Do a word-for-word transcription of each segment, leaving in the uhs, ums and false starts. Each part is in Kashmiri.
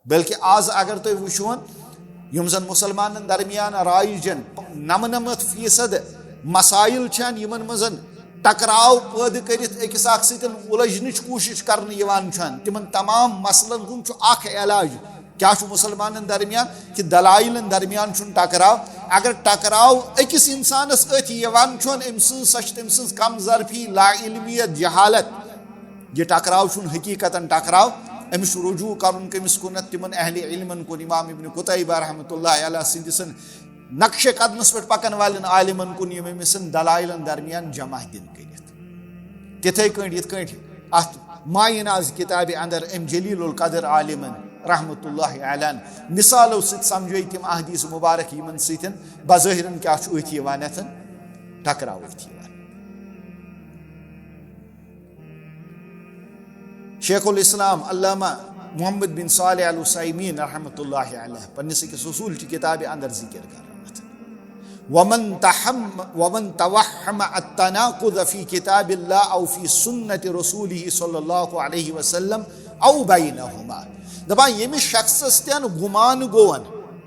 بلکہ آز اگر تُہۍ وٕچھون، یِم زن مُسلمانن درمیان رایجن نمنمتھ فیصد مسائل چھن، یِمن منٛز ٹکراو پٲدٕ کٔرِتھ أکِس اکھ سۭتۍ اُلجھنٕچ کوٗشش کرنہٕ یِوان چھن، تِمن تمام مسلن ہُنٛد چھُ اکھ علاج۔ کیٛاہ چھُ مُسلمانن درمیان؟ کہِ دلائلن درمیان چھُنہٕ ٹکراو۔ اگر ٹکراو أکِس انسانس أتھۍ یِوان چھُن، أمۍ سٕنٛز، سۄ چھِ تٔمۍ سٕنٛز کم ظرفی، لا علمیت، جہالت۔ یہِ ٹکراو چھُنہٕ حقیقتاً ٹکراو۔ أمِس چھُ رجوع کرُن کٔمِس کُنتھ؟ تِمن اہل علمن کُن، امام ابن قتیبہ رحمتہ اللہ علیہ سٕنٛدِس نقشِ قدمس پٮ۪ٹھ پکن والٮ۪ن عالمن کُن، یِم أمۍ سٕنٛدۍ دلائلن درمیان جمع دِن کٔرِتھ۔ تِتھے کٲٹھۍ، یِتھ کٲٹھۍ اتھ مایہِ ناز کتابہِ اندر أمۍ جلیل القدر عالمن رحمتہ اللہ علیہ مثالو سۭتۍ سمجھٲے تِم احادیث مبارک، یِمن سۭتۍ بظٲہرن کیٛاہ چھُ أتھۍ یِوان، اتھن ٹکراو أتھۍ یِوان۔ شیخ الاسلام علامہ محمد بن صالح العثیمین رحمۃ اللہ علیہ پننِس أکِس اصوٗل چہِ کِتابہِ اندر ذِکِر کران۔ ومن تحم ومن توہم التناقض فی کتاب اللہ او فی سنت رسولہ صلی اللہ علیہ وسلم او بینہما۔ دپان، ییٚمِس شخصس تہِ گُمان گوٚون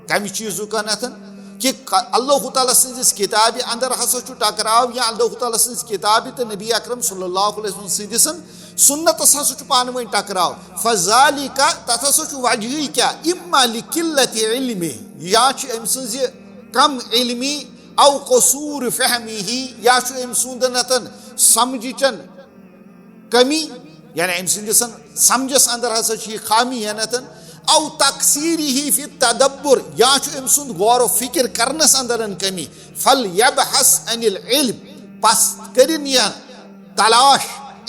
کمہِ چیٖزُک انتھن، کہِ ک-، اللہ تعالیٰ سٕنٛزِس کِتابہِ اندر ہسا چھُ ٹکراو، یا اللہ تعالیٰ سٕنٛزِ کِتابہِ تہٕ نبی اکرم صلی اللہ علیہ وسلم سٕنٛدِس سُنتس ہسا چھُ پانہٕ ؤنۍ ٹکراو۔ فذالک، تتھ ہسا چھُ وجہٕے کیٛاہ؟ اما لقلت علمہ، یا چھُ أمۍ سٕنٛزِ کم علمی، او قصور فہمہ، یا چھُ أمۍ سُنٛد نتن سمجھچن کمی، یعنی أمۍ سٕنٛدِس سمجھس اندر ہسا چھِ یہِ خامی ہٮ۪نتن، او تقصیرہ فی التدبر، یا چھُ أمۍ سُنٛد غور و فکر کرنس اندر کمی۔ فلیبحث عن العلم، پس کٔرِن یہِ تلاش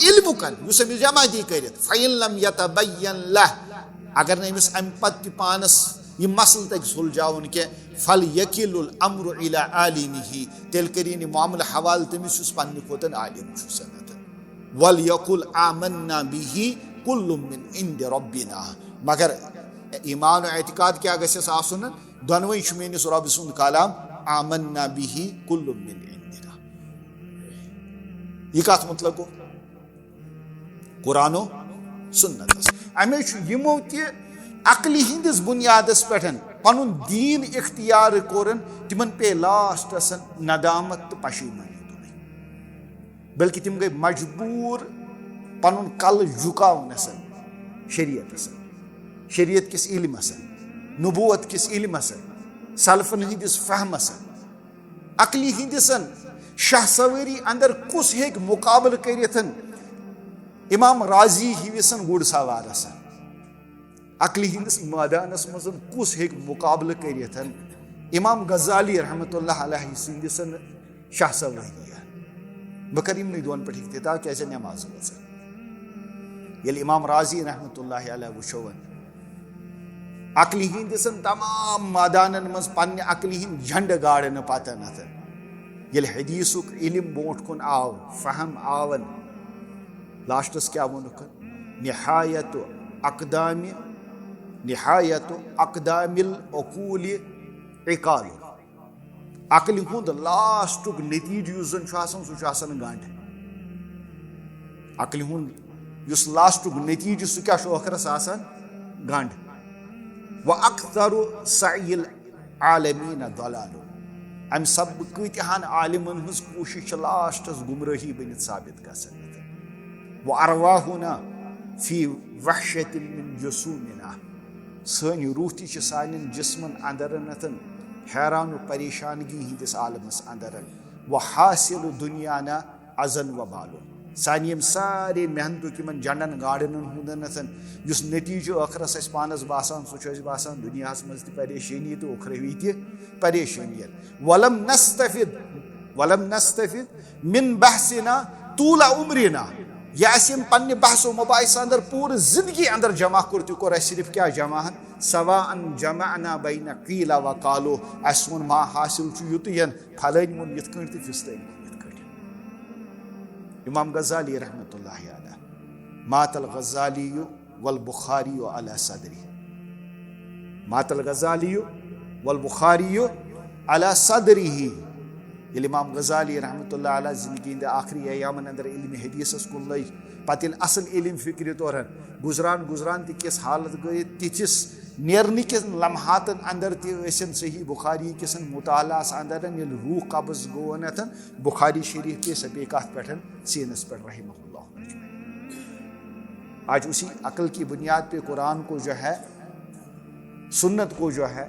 علمُکن، یُس أمِس جمع دی کٔرِتھ۔ فإن لم يتبين له، اگر نہٕ أمِس امہِ پتہٕ تہِ پانس یہِ مسلہٕ تگہِ سلجھاوُن کینٛہہ، فلیکل الامر الی عالمہ، تیٚلہِ کٔرِن یہِ معاملہٕ حوالہٕ تٔمِس یُس پننہِ کھۄتن عالم چھُ سنتن۔ ولیقل آمنا بہ کل من عند ربنا۔ مگر ایمان و اعتقاد کیٛاہ گژھٮ۪س آسُن؟ دۄنوَے چھُ میٲنِس رۄب سُنٛد کلام، آمنا بہ کل من عندنا۔ یہِ کتھ متعلق گوٚو؟ قرآن و سنتس۔ اَمے چھُ یِمو تہِ عقلہِ ہٕنٛدِس بُنیادس پٮ۪ٹھ پنُن دیٖن اختیار کوٚرُن، تِمن پیٚیہِ لاسٹس ندامت تہٕ پشیمٲنی تُلٕنۍ۔ بلکہ تِم گٔے مجبوٗر پنُن کلہٕ جُکاونس شریعتس، شریعت کِس علمس، نبوت کِس علمس، سلفن ہٕنٛدِس فہمس۔ عقلہِ ہٕنٛدِس شاہ سوٲری اندر کُس ہیٚکہِ مقابلہٕ کٔرِتھ امام رازی ہِوِس گُر سوارس؟ عقلہِ ہٕنٛدِس مٲدانس منٛز کُس ہیٚکہِ مقابلہٕ کٔرِتھ امام غزالی رحمتہ اللہ علیہ سٕنٛدِس شاہ سوٲری؟ بہٕ کرٕ یِمنٕے دۄن پٮ۪ٹھ اکتفا، کیازِ نٮ۪ماز وٲژ۔ ییٚلہِ امام رازی رحمتہ اللہ علیہ وٕچھو وۄنۍ، عقلہِ ہٕنٛدِس تمام مٲدانن منٛز پننہِ عقلہِ ہٕنٛدۍ جھنڈٕ گاڑنہٕ پتہٕ نتہٕ ییٚلہِ حدیثُک علم برونٛٹھ کُن آو، فہم آون، لاسٹس کیٛاہ ووٚنُکھ؟ نہایت اقدام، نہایت اقدام العقول عقال۔ عقلہِ ہُنٛد لاسٹُک نتیجہٕ یُس زن چھُ آسان، سُہ چھُ آسان گنٛڈ۔ عقلہِ ہُنٛد یُس لاسٹُک نتیجہٕ، سُہ کیٛاہ چھُ ٲخرس آسان؟ گنٛڈ۔ و اکثر سعی العالمین ضلال۔ امہِ سببہٕ کۭتیاہن عالمن ہٕنٛز کوٗشش چھِ لاسٹس گمرٲہی بٔنِتھ ثابت گژھان۔ و ارواحنا فی وحشت من جسومنا۔ سٲنۍ روح تہِ چھِ سانٮ۪ن جسمن اندر نتن حیران و پریشانگی ہٕنٛدِس عالمس اندر۔ و حاصل دنیانا اذن و بالن۔ سانہِ ییٚمہِ سارے محنتُک، یِمن جنڈن گاڑنن ہُنٛد نتن یُس نتیجہٕ ٲخرس اَسہِ پانس باسان، سُہ چھُ اَسہِ باسان دُنیاہس منٛز تہِ پریشٲنی تہٕ ٲخروی تہِ پریشٲنی۔ ولم نستفد، ولم نستفد من بحثنا طول عمرنا۔ یہِ اَسہِ یِم پننہِ بحث و مباحث اندر پوٗرٕ زندگی اندر جمع کوٚر، تہِ کوٚر اَسہِ صرف کیٛاہ جمع؟ سواء جمعنا بین قیل و قالو۔ اَسہِ ووٚن ما حاصل چھُ یُتُے ین، پھلٲنۍ ووٚن یِتھ کٲٹھۍ تہٕ فستٲنۍ ووٚن یِتھ کٲٹھۍ۔ امام غزالی رحمتہ اللہ علیہ، مات الغزالی والبخاری علی صدری۔ مات الغزالی والبخاری علی صدری۔ ییٚلہِ امام غزالی رحمتہ اللہ علیہ زندگی ہٕنٛدِ آخری ایامن اندر علم حدیثس کُن لٔج، پتہٕ ییٚلہِ اصل علم فکرِ تورن گزران گزران تہِ کِس حالت گٔے تِتھِس نیرنہٕ کٮ۪ن لمحاتن اندر تہِ ٲسِن صحیح بخاری کِسن مطالعس اندر، ییٚلہِ روح قبض گوٚو، بخاری شریف پیٚیہِ سۄ پیٚیہِ کتھ پٮ۪ٹھ؟ سیٖنس پٮ۪ٹھ، رحمہ اللہ۔ آج اسی عقل کی بنیاد پہ قرآن کو جو ہے، سنت کو جو ہے،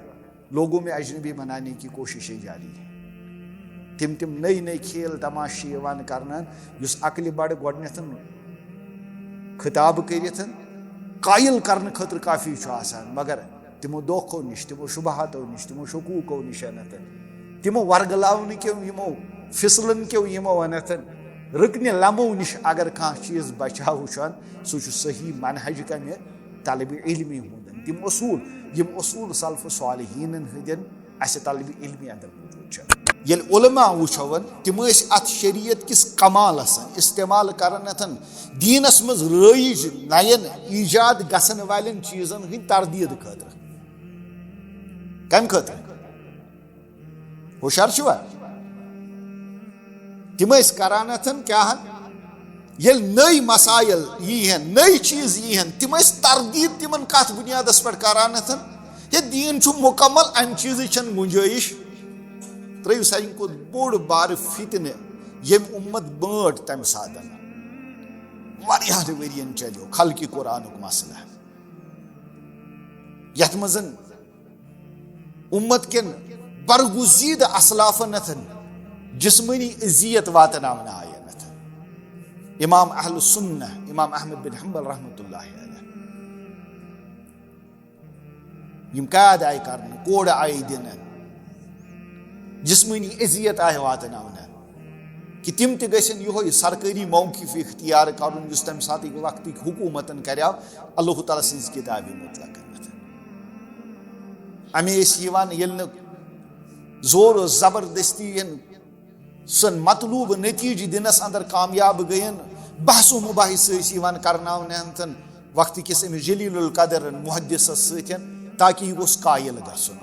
لوگوں میں اجنبی بنانے کی کوششیں جاری ہیں۔ تِم تِم نٔے نٔے کھیل تماشہٕ چھِ یِوان کرنہٕ، یُس عقلہِ بڑٕ گۄڈٕنٮ۪تھ خطاب کٔرِتھ قٲیِل کرنہٕ خٲطرٕ کافی چھُ آسان، مگر تِمو دھوکھو نِش، تِمو شبہاتو نِش، تِمو شکوٗکو نِش انتھ، تِمو ورگلاونہٕ کیو یِمو فِصلن کیو یِمو انتھ، رُکنہِ لمو نِش اگر کانٛہہ چیٖز بچاوُن چھُ، سُہ چھُ صحیح منہج کمہِ؟ طلبِ علمی ہُنٛد۔ تِم اصوٗل، یِم اصوٗل سلف صالحیٖنن ہٕنٛدٮ۪ن اسہِ طلبِ علمی اندر موجود چھِ۔ ییٚلہِ علماء وٕچھون، تِم ٲسۍ اتھ شریعت کِس کمالس استعمال کران، اتھن دیٖنس منٛز رٲیِج نین ایجاد گژھن والٮ۪ن چیٖزن ہٕنٛدۍ تردید خٲطرٕ۔ کمہِ خٲطرٕ؟ ہوشیار چھِوا؟ تِم ٲسۍ کران اتھن کیٛاہ؟ ییٚلہِ نٔے مسائل یی ہن، نٔے چیٖز یی ہن، تِم ٲسۍ تردید تِمن کتھ بنیادس پٮ۪ٹھ کران اتھن؟ ہے، دیٖن چھُ مکمل، امہِ چیٖزٕچ چھنہٕ گُنجٲیِش۔ ترٛٲیِو ساروی کھۄتہٕ بوٚڑ بارٕ فتنہٕ، ییٚمۍ اُمت بٲنٹ تمہِ ساتہٕ۔ واریاہن ؤرین چلیو خلقِ قرآنُک مسلہٕ، یتھ منٛز اُمت کٮ۪ن برگزیدٕ اسلافن اتھن جسمٲنی اذیت واتناونہٕ آیہِ اتھن۔ امام اہل سنہ، امام احمد بن حنبل رحمۃ اللہ علیہ، یِم قید آیہِ کرنہٕ، کوڑٕ آیہِ دِنہٕ، جسمٲنی اذیت آیہِ واتناونہٕ، کہِ تِم تہِ گژھن یِہوٚے سرکٲری موقف اختیار کرُن، یُس تمہِ ساتٕکۍ وقتٕکۍ حکوٗمتن کریو اللہ تعالیٰ سٕنٛز کتابہِ متعلق۔ اَمے ٲسۍ یِوان، ییٚلہِ نہٕ زور و زبردستی یَن سُہ مطلوب نتیجہٕ دِنس اندر کامیاب گٔیَن، بحث و مباحثہٕ ٲسۍ یِوان کرناونہٕ تہٕ وقتہٕ کِس أمِس جلیل القدر محدثس سۭتۍ، تاکہ یہِ گوٚژھ قٲیِل گژھُن۔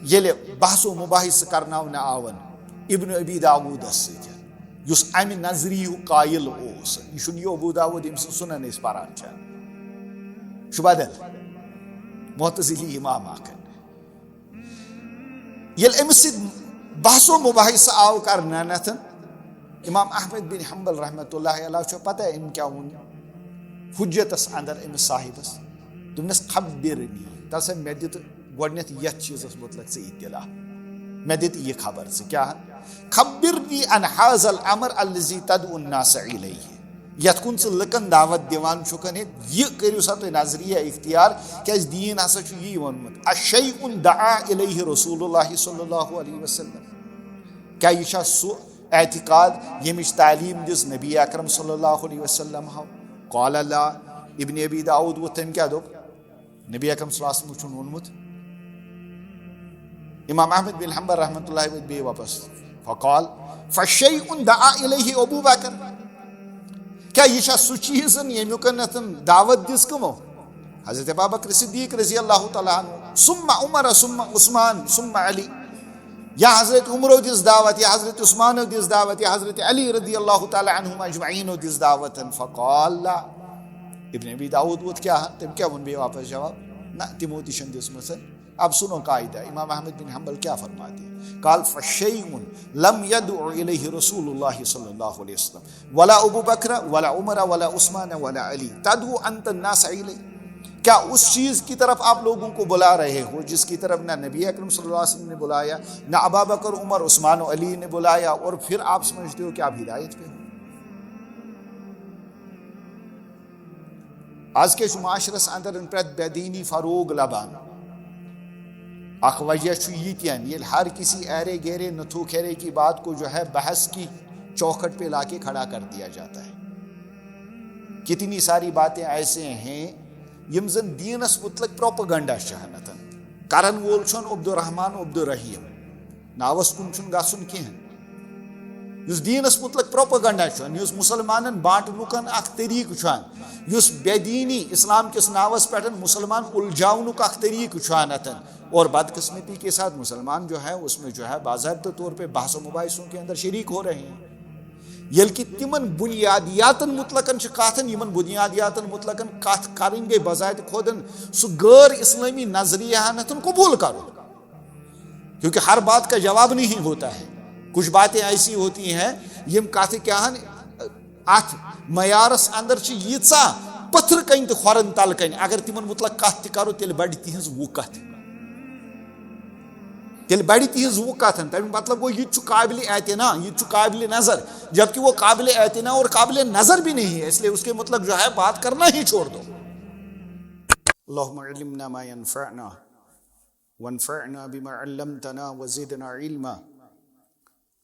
ییٚلہِ بحث و مباحثہٕ کرناونہٕ آون ابن ابی داوودس سۭتۍ، یُس امہِ نظریہُک قٲیِل اوس، یہِ چھُنہٕ یہِ ابو داوود ییٚمہِ سٕنٛز سُنن أسۍ پران چھِ، یہِ چھُ بدل، معتزلی امام اکھ۔ ییٚلہِ أمِس سۭتۍ بحث و مباحثہٕ آو کرنہٕ، امام احمد بن حنبل رحمۃ اللہ علیہ چھو پتہ أمۍ کیٛاہ ووٚن حجتس اندر أمِس صاحبس؟ دوٚپنس، "خبرنی"، تل سا مےٚ دِ تہٕ گۄڈٕنٮ۪تھ یتھ چیٖزس متعلق ژٕ اطلاع، مےٚ دِ تہٕ یہِ خبر ژٕ کیٛاہ ہن؟ "خبرنی عن هذا الامر الذي تدعو الناس الیہ"، یتھ کُن ژٕ لُکن دعوت دِوان چھُکھ، ہے، یہِ کٔرِو سا تُہۍ نظریہ اختیار، کیازِ دیٖن ہسا چھُ یی ووٚنمُت، "اشیء دعا الیہ رسول اللہ صلی اللہ علیہ وسلم"، کیٛاہ یہِ چھا سُہ اعتقاد ییٚمِچ تعلیٖم دِژ نبی اکرم صلی اللہ علیہ وسلم ہو؟ قال لا۔ ابن ابی داؤد ووٚتھ، تٔمۍ کیٛاہ دوٚپ؟ نبی اکرم صلی اللہ علیہ وسلم چھُن ووٚنمُت۔ امام احمد بن حنبل رحمۃ اللہ ؤتھۍ بیٚیہِ واپس۔ فقال، "فشیء دعا الیہ ابو بکر"، کیٛاہ یہِ چھا سُہ چیٖز ییٚمیُک دعوت دِژ کٕمو؟ حضرت ابا بکر صدیق رضی اللہ تعالیٰ عنہ، ثم عمر، ثم عثمان، ثم علی۔ یا حضرت عمرو دِژ دعوت، یا حضرت عثمانو دِژ دعوت، یا حضرت علی رضی اللہ تعالیٰ عنہم اجمعینو دِژ دعوت۔ فقال لا۔ ابن ابی داؤد ووٚتھ کیٛاہ؟ تٔمۍ کیٛاہ ووٚن بیٚیہِ واپس جواب؟ نہ، تِمو تہِ چھَنہٕ دِژمٕژ۔ اب سنو قاعدہ، امام احمد بن حنبل کیا فرماتے ہیں؟ قال، "فشیء لم يدع الیہ رسول اللہ صلی اللہ علیہ وسلم، ولا ابو بکر، ولا عمر، ولا عثمان، ولا علی، تدعو انت الناس الیہ"۔ کیا اس چیز کی طرف آپ لوگوں کو بلا رہے ہو جس کی طرف نہ نبی اکرم صلی اللہ علیہ وسلم نے بلایا، نہ ابا بکر، عمر، عثمان و علی نے بلایا، اور پھر آپ سمجھتے ہو کہ آپ ہدایت پہ ہو؟ آز کیٛاہ چھُ معاشرس اندر پرٛٮ۪تھ بے دیٖنی فروغ لبان؟ اکھ وجہ چھُ یہِ تہِ، ییٚلہِ ہر کسی ایرے گیرے نتھو کھیرے کی بات کو جو ہے بحث کی چوکھٹ پہ لا کے کھڑا کر دیا جاتا ہے۔ کتنی ساری باتیں ایسے ہیں یِم زن دیٖنس متعلق پروپیگنڈا چھِ ہنتن۔ کرن وول چھُنہٕ عبدالرحمان عبدالرحیم۔ ناوس کُن چھُنہٕ گژھُن کینٛہہ۔ یُس دیٖنس متعلق پروپیگنڈا چھُ، یُس مسلمانن بانٹنُک اکھ طریقہٕ چھُ، یُس بے دیٖنی اسلام کِس ناوس پٮ۪ٹھ مسلمان الجاونُک اکھ طریقہٕ چھُ اتن، اور بدقسمتی کے ساتھ مسلمان جو ہے، اس میں جو ہے باضابطہ طور پہ بحث و مباحثوں کے اندر شریک ہو رہے ہیں۔ ییٚلہِ کہِ تِمن بُنیادیاتن مُتلقن چھِ کتھ، یِمن بُنیادیاتن مُتلقن کتھ کرٕنۍ گٔے بذات خودن سُہ غٲر اسلٲمی نظریہن ہن قبول کرُن۔ کیونکہ ہر بات کا جواب نہیں ہوتا ہے، کچھ باتیں ایسی ہوتی ہیں، یِم کتھٕ کیٛاہ ہن اتھ معیارس اندر چھِ ییٖژاہ پتھرٕ کنۍ تہٕ کھۄرن تل کنۍ، اگر تِمن مُتلق کتھ تہِ کرو، تیٚلہِ بڑِ تِہنٛز وُکتھ۔ تیٚلہِ بڑِ تِہنٛز وُکتھ۔ تمیُک مطلب گوٚو، یہِ تہِ چھُ قابل اعتنا، یہِ تہِ چھُ قابل نظر، جبکہ وہ قابل اعتنا اور قابل نظر بھی نہیں ہے، اس لیے اس کے متعلق جو ہے بات کرنا ہی چھوڑ دو۔ اللهم علمنا ما ينفعنا وانفعنا بما علمتنا وزدنا علما.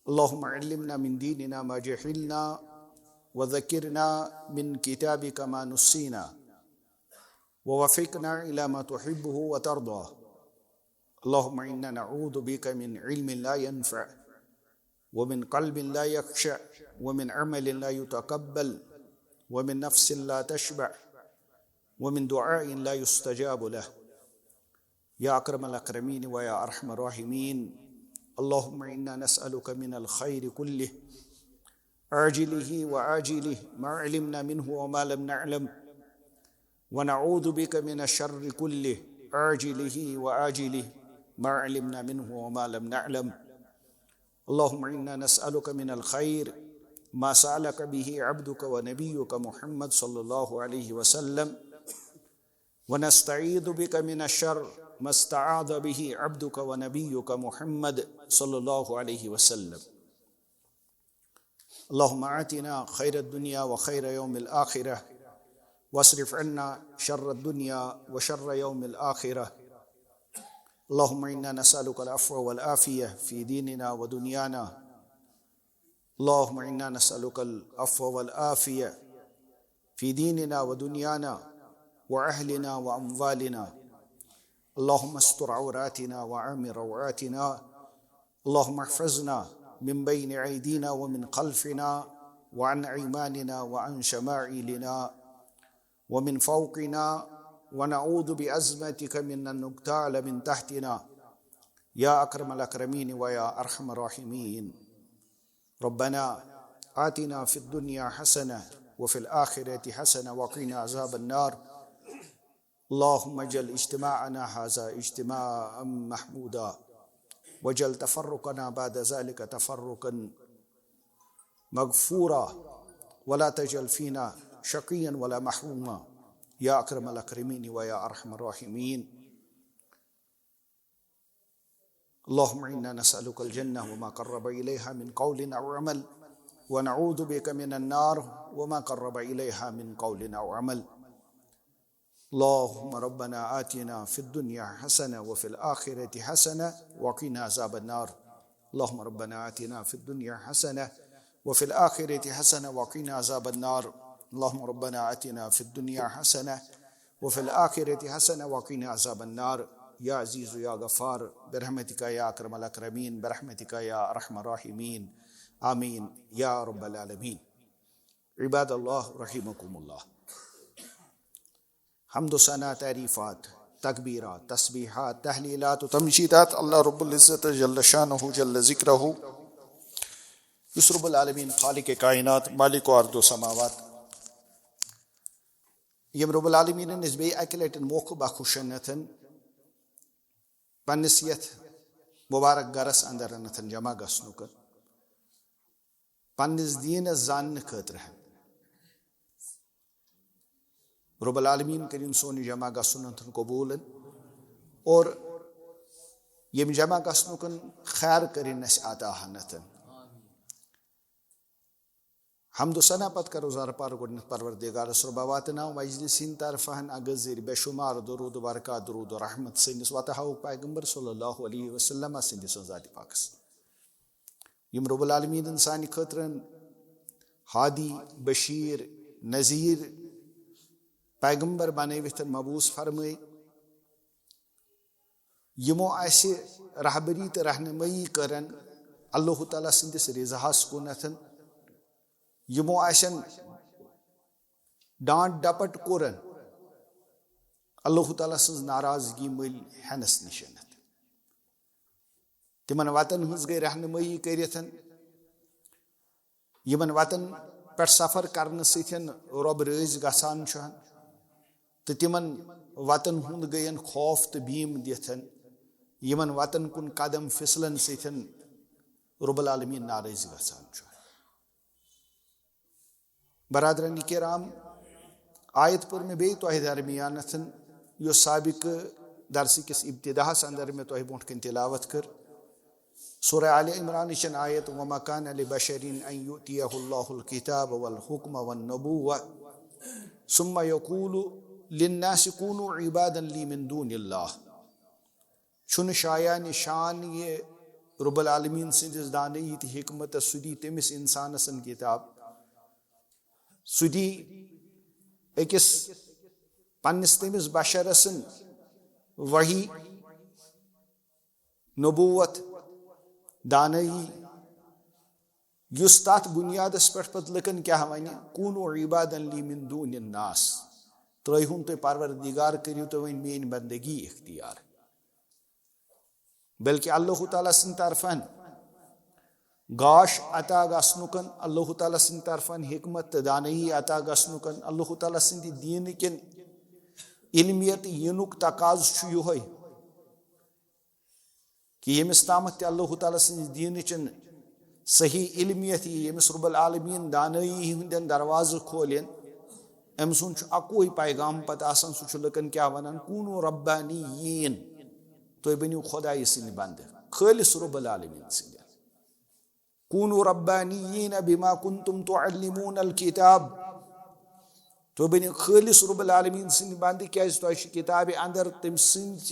اللهم علمنا من ديننا ما جهلنا وذكرنا من كتابك ما نسينا ووفقنا إلى ما تحبه وترضى. اللهم إنا نعوذ بك من علم لا ينفع ومن قلب لا يخشع ومن عمل لا يتقبل ومن نفس لا تشبع ومن دعاء لا يستجاب له. يا أكرم الأكرمين ويا أرحم الراحمين، اللهم إنا نسألك من الخير كله عاجله وآجله ما علمنا منه وما لم نعلم، ونعوذ بك من الشر كله عاجله وآجله ما علمنا منه وما لم نعلم. اللهم إنا نسألك من الخير ما سألك به عبدك ونبيك محمد صلى الله عليه وسلم، ونستعيذ بك من الشر ما استعاذ به عبدك ونبيك محمد صلى الله عليه وسلم. اللهم آتنا خير الدنيا وخير يوم الآخرة، واصرف عنا شر الدنيا وشر يوم الآخرة. اللهم إنا نسألك العفو والعافية في ديننا ودنيانا. اللهم إنا نسألك العفو والعافية في ديننا ودنيانا وأهلنا وأموالنا. اللهم استر عوراتنا وآمن روعاتنا. اللهم احفظنا من بين أيدينا ومن خلفنا وعن أيماننا وعن شمائلنا ومن فوقنا، ونعوذ بعظمتك من أن نغتال من تحتنا، يا أكرم الأكرمين ويا أرحم الراحمين. ربنا آتنا في الدنيا حسنة وفي الآخرة حسنة وقنا عذاب النار. اللهم اجعل اجتماعنا هذا اجتماعا محمودا، واجعل تفرقنا بعد ذلك تفرقا مغفورا، ولا تجعل فينا شقيا ولا محروما، يا أكرم الأكرمين ويا أرحم الراحمين. اللهم إنا نسألك الجنة وما قرب إليها من قول أو عمل، ونعوذ بك من النار وما قرب إليها من قول أو عمل. اللهم ربنا آتنا في الدنيا حسنة وفي الآخرة حسنة وقنا عذاب النار. اللهم ربنا آتنا في الدنيا حسنة وفي الآخرة حسنة وقنا عذاب النار. اللهم ربنا آتنا في الدنيا حسنة وفي الآخرة حسنة وقنا عذاب النار. يا عزيز يا غفار، برحمتك يا أكرم الأكرمين، برحمتك يا أرحم الراحمين. آمين يا رب العالمين. عباد الله، رحمكم الله. حمد و ثنا، تعریفات، تکبیرات، تسبیحات، تحلیلات و تمجیدات اللہ رب العزت جل شانہ جل ذکرہ، یُس رب العالمین خالق کائنات، مالک ارض و سماوات، یم رب العالمین اس بیٚیہِ اکہِ لٹہِ موقع بخشن نتھن پننس یتھ مبارک گرس اندر نتھن جمع گژھنُک، پننس دینس زاننہٕ خٲطرٕ۔ رب العالمین کٔرِن سون یہِ جمع گژھُن نتھن قبول اور یم جمع گژھنُک خیر کٔرِن اسہِ عطا نتھن۔ حمد و ثنا پتہٕ کرو زارٕ پار گۄڈٕنیتھ پروردگارس ربا، واتناو مجلس ہٕنٛدِ طرفہٕ ہن اگس ذٔریعہٕ بے شمار درود و برکات، درود و رحمت سٲنِس وتحاوُک پیغمبر صلی اللہ علیہ وسلم سٕنٛدِس ذاتِ پاکس۔ یم رب العالمین سانہِ خٲطرٕ ہادی، بشیر، نذیر، پیغمبر بنٲوِتھ مبعوث فرمٲے، یمو اسہِ رہبری تہٕ رہنمٲیی کٔرن اللہ تعالیٰ سٕنٛدِس رضاہس کُنتھ، یمو اسن ڈانٹ ڈپٹ کوٚرن اللہ تعالیٰ سٕنٛز ناراضگی مٔلۍ ہٮ۪نس نِش۔ تِمن وتن ہٕنٛز گٔے رہنمٲیی کٔرِتھ، یِمن وتن پٮ۪ٹھ سفر کرنہٕ سۭتۍ رۄب رٲضۍ گژھان چھُ، تہٕ تِمن وتن ہُنٛد گٔین خوف تہٕ بیٖم دِتھ، یِمن وتن کُن قدم پھسلن سۭتۍ رب العالمین ناراض گژھان چھُ۔ برادران کرام، آیت پٔر مےٚ بیٚیہِ تۄہہِ درمیانتھ، یۄس سابق درسہٕ کِس ابتداہس اندر مےٚ تۄہہِ برونٛٹھ کنہِ تلاوت کٔر۔ سورہ آل عمران چن آیت، وما كان لبشر ان يؤتيه الله الكتاب والحكم والنبوة ثم يقول للناس كونوا عبادا لي من دون الله۔ چھُنہٕ شایان شان یہِ رب العالمین سٕنٛدِس دانٲیی تہٕ حکمتس، سُہ دی تٔمِس انسانس کتاب، سُہ دی أکِس پننِس تٔمِس بشرس وحی، نبوت، دانٲیی، یُس تتھ بنیادس پٮ۪ٹھ پتہٕ لُکن کیٛاہ ونہِ، کونوا عبادا لی من دون الناس، ترٲیہُن تُہۍ پروردگار، کٔرِو تُہۍ وۄنۍ میٲنۍ بندگی اختیار۔ بلکہ اللہ تعالیٰ سٕنٛدِ طرفن گاش عطا گژھنُکن، اللہ تعالیٰ سٕنٛدِ طرفن حکمت تہٕ دانٲیی عطا گژھنُکن، اللہ تعالیٰ سٕنٛدِ دیٖنہٕ کٮ۪ن علمیت یِنُک تقاضہٕ چھُ یِہوٚے کہِ ییٚمِس تامَتھ تہِ اللہ تعالیٰ سٕنٛدِ دیٖنٕچن صحیح علمیت یی، ییٚمِس رب العالمین دانٲیی ہٕنٛدٮ۪ن دروازٕ کھولن، أمۍ سُنٛد چھُ اَکُے پیغام پتہٕ آسان، سُہ چھُ لُکن کیٛاہ وَنان، کونوا ربانیین، تُہۍ بٔنِو خۄدایہِ سٕنٛدۍ بندٕ، خٲلص رب العالمین سٕنٛدٮ۪ن۔ کونوا ربانیین بما کنتم تعلمون الکتاب۔ تُہۍ بٔنِو خٲلص رب العالمین سٕنٛدۍ بندٕ، کیٛازِ تۄہہِ چھِ کتابہِ اندر تٔمۍ سٕنٛدِ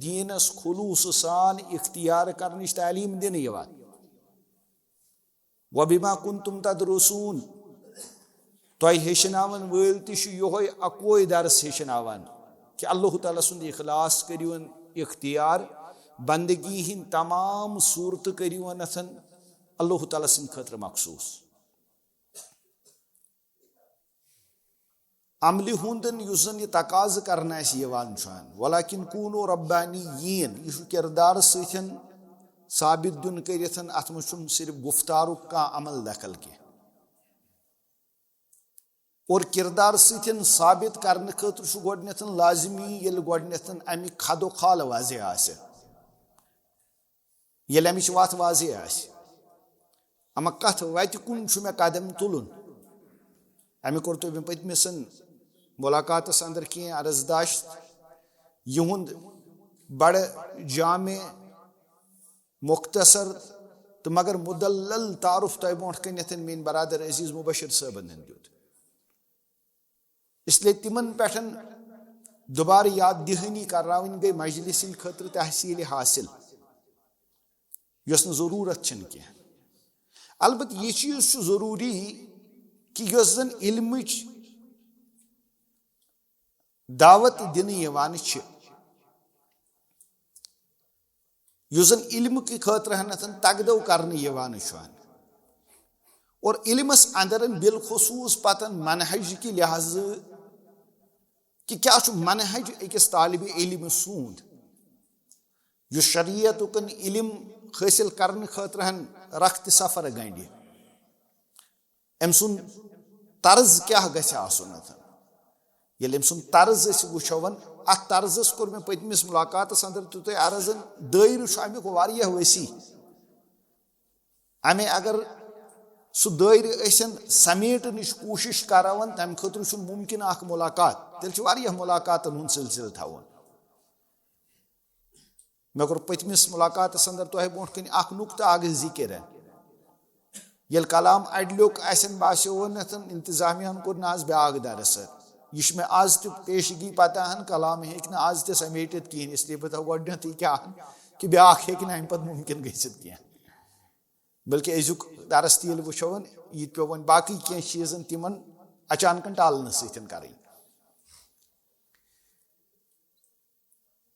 دیٖنس خلوصہٕ سان اختیار کرنٕچ تعلیٖم دِنہٕ یِوان۔ وبما کنتم تدرسون۔ تۄہہِ ہیٚچھناون وٲلۍ تہِ چھِ یِہوٚے اَکوے درس ہیٚچھناوان کہِ اللہ تعالیٰ سُنٛد اخلاص کٔرِوُن اختیار، بندگی ہٕنٛدۍ تمام صوٗرتہٕ کٔرِوُن اَتھن اللہ تعالیٰ سٕنٛدِ خٲطرٕ مخصوٗص۔ عملہِ ہُنٛد یُس زن یہِ تقاضہٕ کرنہٕ اَسہِ یِوان چھُ، ولیکن کونوا ربانیین، یہِ چھُ کردار سۭتۍ ثابت دیُن کٔرِتھ، اَتھ منٛز چھُنہٕ صرف گفتارُک کانٛہہ عمل دخل کینٛہہ۔ اور کردار سۭتۍ ثابت کرنہٕ خٲطرٕ چھُ گۄڈٕنیتھ لازمی ییٚلہِ گۄڈٕنیتھ اَمِکۍ خد و خال واضح آسہِ، ییٚلہِ اَمِچ وَتھ واضح آسہِ، اَما کَتھ وَتہِ کُن چھُ مےٚ قدم تُلُن۔ اَمہِ کوٚر تۄہہِ مےٚ پٔتمِسن مُلاقاتَس اندر کینٛہہ عرض داشت، یِہُنٛد بڑٕ جامع، مختصر تہٕ مگر مدلل تعارُف تۄہہِ برونٛٹھ کَنٮ۪تھ میٛٲنۍ برادر عزیز مبشر صٲبن دیُت۔ اس لیے تِمن پٮ۪ٹھ دوبارٕ یاد دہانی کرناوٕنۍ گٔے مجلس ہٕنٛدِ خٲطرٕ تحصیل حاصل، یۄس نہٕ ضروٗرت چھنہٕ کینٛہہ۔ البتہٕ یہِ چیٖز چھُ ضروٗری کہِ یۄس زن علمٕچ دعوت دِنہٕ یِوان چھِ، یُس زن علمہٕ کہِ خٲطرٕ ہنتھن تگدو کرنہٕ یِوان چھُ۔ اور علمس اندرن بالخصوص پتن منہج کہِ لحاظہٕ کہِ کیٛاہ چھُ منہج أکِس طالب علم سُنٛد، یُس شریعتُکن علم حٲصِل کرنہٕ خٲطرٕ ہن رخت سفر گنڈِ۔ أمۍ سُنٛد طرز کیٛاہ گژھِ آسُن اَتھ؟ ییٚلہِ أمۍ سُنٛد طرز أسۍ وٕچھو، اَتھ طرزس کوٚر مےٚ پٔتمِس مُلاقاتس اندر تہِ تۄہہِ عرض، دٲیرٕ چھُ اَمیُک واریاہ وسیع۔ اَمے اگر سُہ دٲیرٕ أسۍ سمیٹنٕچ کوٗشِش کرو، تَمہِ خٲطرٕ چھُنہٕ مُمکِن اکھ مُلاقات، تیٚلہِ چھُ واریاہ مُلاقاتن ہُنٛد سلسلہٕ تھاوُن۔ مےٚ کوٚر پٔتمِس مُلاقاتس اندر تۄہہِ برونٛٹھ کنہِ اکھ نُقطہٕ اکھ ذِکِر۔ ییٚلہِ کلام اڈلیوٚک آسن باسیووُن، انتظامیہ ہن کوٚر نہٕ از بیاکھ درس۔ یہِ چھُ مےٚ از تہِ پیشگی پتہ ہن، کلام ہیٚکہِ نہٕ از تہِ سمیٹِتھ کِہیٖنۍ، اس لیے بہٕ تھاوٕ گۄڈٕنیتھٕے کیٛاہ ہن کہِ بیاکھ ہیٚکہِ نہٕ امہِ پتہٕ مُمکِن گٔژھِتھ کینٛہہ۔ بلکہِ أزیُک درس تہِ ییٚلہِ وٕچھو، یہِ تہِ پیوٚو وۄنۍ باقٕے کینٛہہ چیٖزن تِمن اچانکن ٹالنہٕ سۭتۍ کرٕنۍ۔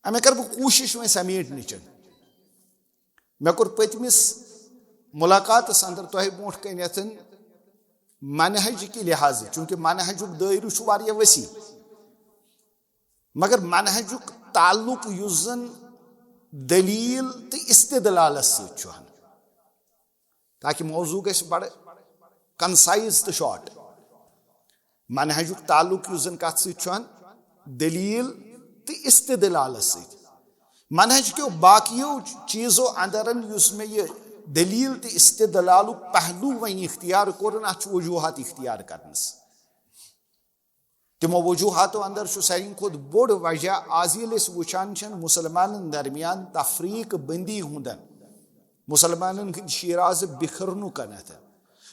اَمے کَرٕ بہٕ کوٗشِش وۄنۍ سمیٹنٕچ۔ مےٚ کوٚر پٔتمِس مُلاقاتَس اندر تۄہہِ برونٛٹھ کَنٮ۪تھ منہج کہِ لحاظہٕ، چوٗنٛکہِ منہجُک دٲیرٕ چھُ واریاہ وسیع، مگر منہجُک تعلق یُس زَن دٔلیٖل تہٕ استدلالَس سۭتۍ چھُ ہن، تاکہِ موضوع گژھِ بڑٕ کنسائز تہٕ شارٹ۔ منہجُک تعلق یُس زن کتھ سۭتۍ چھُ، دلیل تہٕ استدلالس سۭتۍ۔ منہج کیو باقیو چیزو اندرن یُس مےٚ یہِ دلیل تہٕ استدلالُک پہلو وۄنۍ اختیار کوٚرُن، اتھ چھُ وجوہات اختیار کرنس۔ تِمو وجوہاتو اندر چھُ ساروی کھۄتہٕ بوٚڑ وجہ، از ییٚلہِ أسۍ وٕچھان چھِ مُسلمانن درمیان تفریق بندی ہُنٛدن، مُسلمانن ہٕنٛدۍ شیرازٕ بکھرنُک،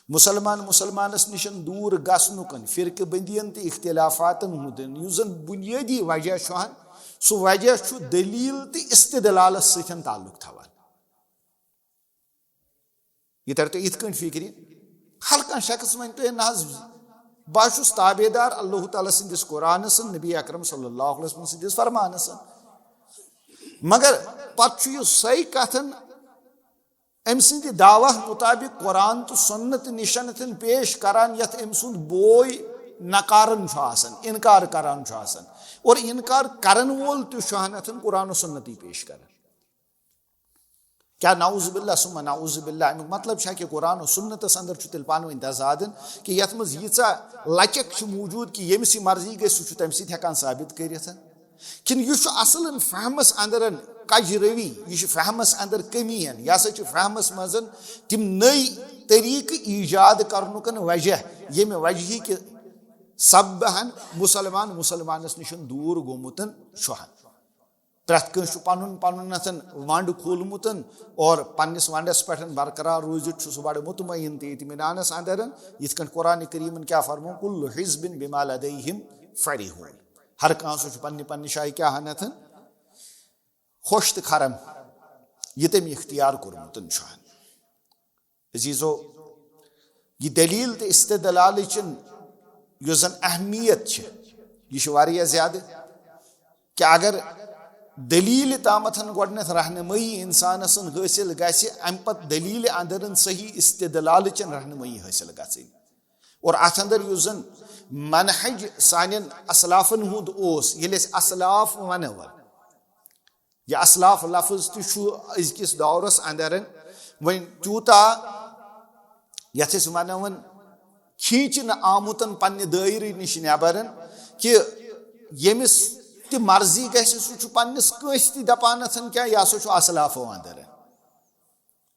مُسلمان مُسلمانس نِش دوٗر گژھنُک، فرقہٕ بندین تہٕ اختلافاتن ہُنٛد یُس زن بنیٲدی وجہ چھُ، سُہ وجہ چھُ دلیل تہٕ استدلالس سۭتۍ تعلق تھاوان۔ یہِ تَرِ تۄہہِ یِتھ کٔنۍ فِکرِ، ہر کانٛہہ شخص وَنہِ تۄہہِ، "نہ حظ، بہٕ حظ چھُس تابع دار اللہ تعالیٰ سٕنٛدِس قرآنَس، نبی اکرم صلی اللہ علیہ وسلم سٕنٛدِس فرمانَس۔" مگر پتہٕ چھُ یہِ سۄے کتھن أمۍ سٕنٛدِ دعویٰ مُطابق قرآن تہٕ سُنت نِشن تھن پیش کران، یتھ أمۍ سُنٛد بوے نکارن چھُ آسان، انکار کران چھُ آسان، اور انکار کرن وول تہِ چھُ ہن اتھن قرآن و سُنتی پیش کران۔ کیا نعوذ باللہ ثم نعوذ باللہ، امیُک مطلب چھا کہ قرآن و سنتس اندر چھُ تیٚلہِ پانہٕ ؤنۍ تضادن، کہ یتھ منٛز ییٖژاہ لچک چھِ موجود کہ ییٚمِس یہِ مرضی گژھِ، سُہ چھُ تمہِ سۭتۍ ہٮ۪کان ثابت کٔرِتھ؟ کِنہٕ یہِ چھُ اصلن فہمس اندرن کج روی، یہِ چھُ فہمس اندر کمی ہن، یہِ ہسا چھُ فہمس منٛز تِم نٔے طریقہٕ ایجاد کرنُک وجہ، ییٚمہِ وجہہ کہِ سببہٕ ہن مُسلمان مُسلمانس نِش دوٗر گوٚمُت چھُ ہن۔ پرٛٮ۪تھ کٲنٛسہِ چھُ پنُن پنُن نتھن ونڈ کھولمُت، اور پننِس ونڈس پٮ۪ٹھ برقرار روٗزِتھ چھُ سُہ بڑٕ مطمئن تہٕ اطمینانس اندر۔ یِتھ کٔنۍ قرآن کریمن کیا فرمو، "کل حزب بما لدیہم فرحون"، ہر کانٛہہ سُہ چھُ پننہِ پننہِ جایہِ کیا ہن اتھن خۄش تہٕ خرم، یہِ تٔمۍ اختیار کوٚرمُت چھُ ہن۔ عزیزو، یہِ دلیل تہٕ استدلالٕچ یۄس زن اہمیت چھِ، یہِ چھِ واریاہ زیادٕ، کہ اگر دلیل تامتھن گۄڈنیتھ رہنمٲیی انسانس حٲصِل گژھِ، امہِ پتہٕ دلیل اندرن صحیح استدلالٕچ رہنمٲیی حٲصِل گژھٕنۍ۔ اور اتھ اندر یُس زن منہج سانٮ۪ن اسلافن ہُنٛد اوس، ییٚلہِ أسۍ اسلاف ونو، یہِ اسلاف لفظ تہِ چھُ أزکِس دورس اندر وۄنۍ تیوٗتاہ، یتھ أسۍ ونو، کھینچنہٕ آمُت پننہِ دٲیرٕ نِش نٮ۪بر، کہِ ییٚمِس تہِ مرضی گژھِ، سُہ چھُ پننِس کٲنٛسہِ تہِ دپان، اتھن کیٛاہ، یہِ ہسا چھُ اسلافو اندر،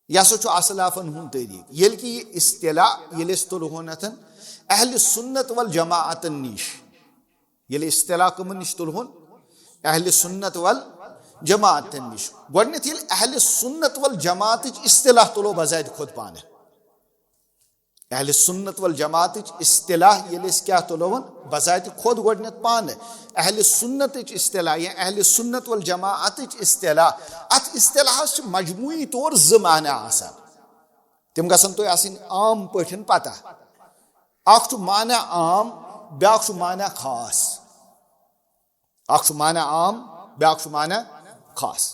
یہِ ہسا چھُ اسلافن ہُنٛد طریقہٕ۔ ییٚلہِ کہِ یہِ اصطلاح، ییٚلہِ أسۍ تُلہون اتھن اہل سنت والجماعتن نِش، ییٚلہِ اصطلاح کٕمن نِش تُلہون؟ اہل سنت والجماعتن نِش۔ گۄڈنیتھ ییٚلہِ اہل سنت والجماعتٕچ اصطلاح تُلو بذات خود پانہٕ، اہل سنت والجماعتٕچ اصطلاح ییٚلہِ أسۍ کیٛاہ تُلون؟ بذات خود گۄڈنیتھ پانہٕ اہل سنتٕچ اصطلاح یا اہل سنت والجماعتٕچ اصطلاح۔ اتھ اصطلاحس چھِ مجموعی طور زٕ معنی آسان، تِم گژھن تۄہہِ آسٕنۍ عام پٲٹھۍ پتہ۔ اکھ چھُ معنی عام، بیٛاکھ چھُ معنی خاص۔ اکھ چھُ معنی عام، بیٛاکھ چھُ معنی خاص۔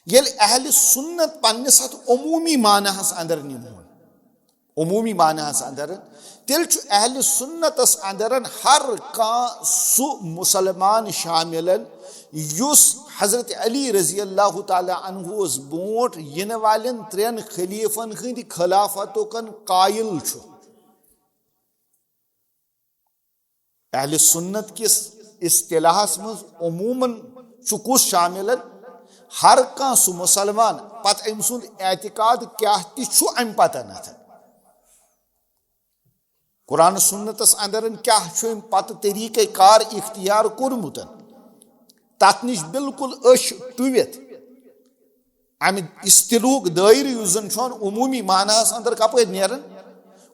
ییٚلہِ اہل سنت پننِس اتھ عمومی معناہس اندر نِمون، عمومی معناہس اندر، تیٚلہِ چھُ اہل سنتس اندر ہر کانٛہہ سُہ مسلمان شامل یُس حضرت علی رضی اللہ تعالیٰ عنہس برونٛٹھ یِنہٕ والٮ۪ن ترٛٮ۪ن خلیفن ہٕنٛدِ خلافتُک قٲیِل چھُ۔ اہل سنت کِس اصطلاحس منٛز عموماً چھُ کُس شامل؟ ہر کانٛہہ سُہ مسلمان، پتہٕ أمۍ سُنٛد اعتقاد کیٛاہ تہِ چھُ اَمہِ پتہٕ نتھٕ۔ قرآن سنتس اندر کیٛاہ چھُ اَمہِ پتہٕ طریقہ کار اختیار کوٚرمُت، تتھ نِش بالکل أچھ ٹُوِتھ امہِ اصطلاحُک دٲیرٕ یُس زن چھُ عمومی معناہس اندر کپٲرۍ نیران؟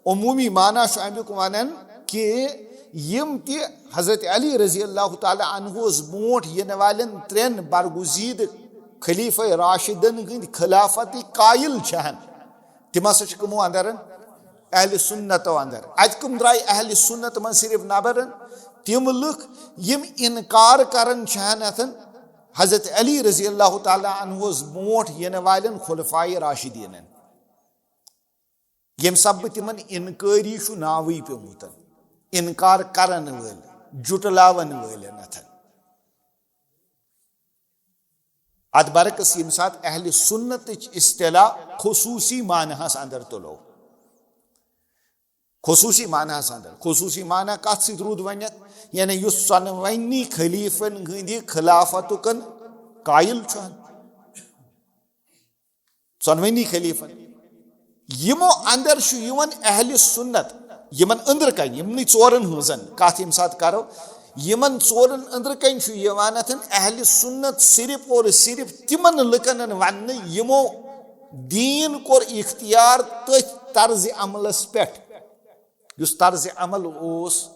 عمومی معنی چھُ امیُک ونان کہِ یِم تہِ حضرت علی رضی اللہ تعالیٰ عنہس برونٛٹھ یِنہٕ والٮ۪ن ترٛٮ۪ن برگزیدٕ خلیفہ راشدن ہٕنٛدۍ خلافتٕکۍ قٲیِل چھِ ہن، تِم ہسا چھِ کٕمو اندر؟ اہل سنتو اندر۔ اتہِ کٕم درٛاے اہل سنت منٛز صرف نبر؟ تِم لُکھ یِم انکار کران چھِ ہن اتھن حضرت علی رضی اللہ تعالیٰ عنہس برونٛٹھ یِنہٕ والٮ۪ن خلفائے راشدینن، ییٚمہِ سببہٕ تِمن انکٲری چھُ ناوٕے پیومُت، انکار کرن وٲلۍ، جُٹلاون وٲلٮ۪ن اتھن۔ اتھ برعکس ییٚمہِ ساتہٕ اہل سنتٕچ اصطلاح خصوصی معناہس اندر تُلو، خصوٗصی معناہَس اندر۔ خصوٗصی معنی کَتھ سۭتۍ روٗد وۄنۍ اَتھ؟ یعنی یُس ژۄنوٕنی خلیفن ہٕنٛدِ خلافتُکن قٲیِل چھُ۔ ژۄنوٕنی خلیفن، یِمو اندر چھُ یِوان اہلِ سُنت، یِمن أنٛدرٕ کنہِ، یِمنٕے ژورن ہٕنٛزن کتھ ییٚمہِ ساتہٕ کرو، یِمن ژورن أنٛدرٕ کنہِ چھُ یِوان اتھن اہلِ سُنت صرف اور صرف تِمن لُکن وننہٕ، یِمو دیٖن کوٚر اختیار تٔتھۍ طرزِ عملس پٮ۪ٹھ، یُس طرزِ عمل اوس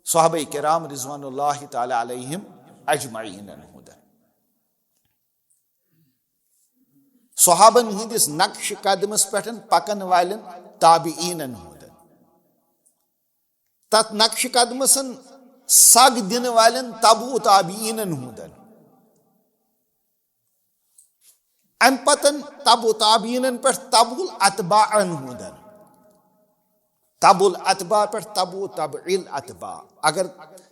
صحابہ کرام رضوان اللہ تعالی علیہم اجمعینن ہُنٛد۔ صحابن ہٕنٛدِس نقش قدمس پٮ۪ٹھ پکن والٮ۪ن تابعینن ہُنٛد، تتھ نقش قدمس سگ دِنہٕ والٮ۪ن تبع تابعینن ہُنٛد، امہِ پتن تبع تابعینن پٮ۪ٹھ تبع الاتباعن ہُنٛد۔ تبع الاتباع پٮ۪ٹھ تبع تبع الاتباع۔ اگر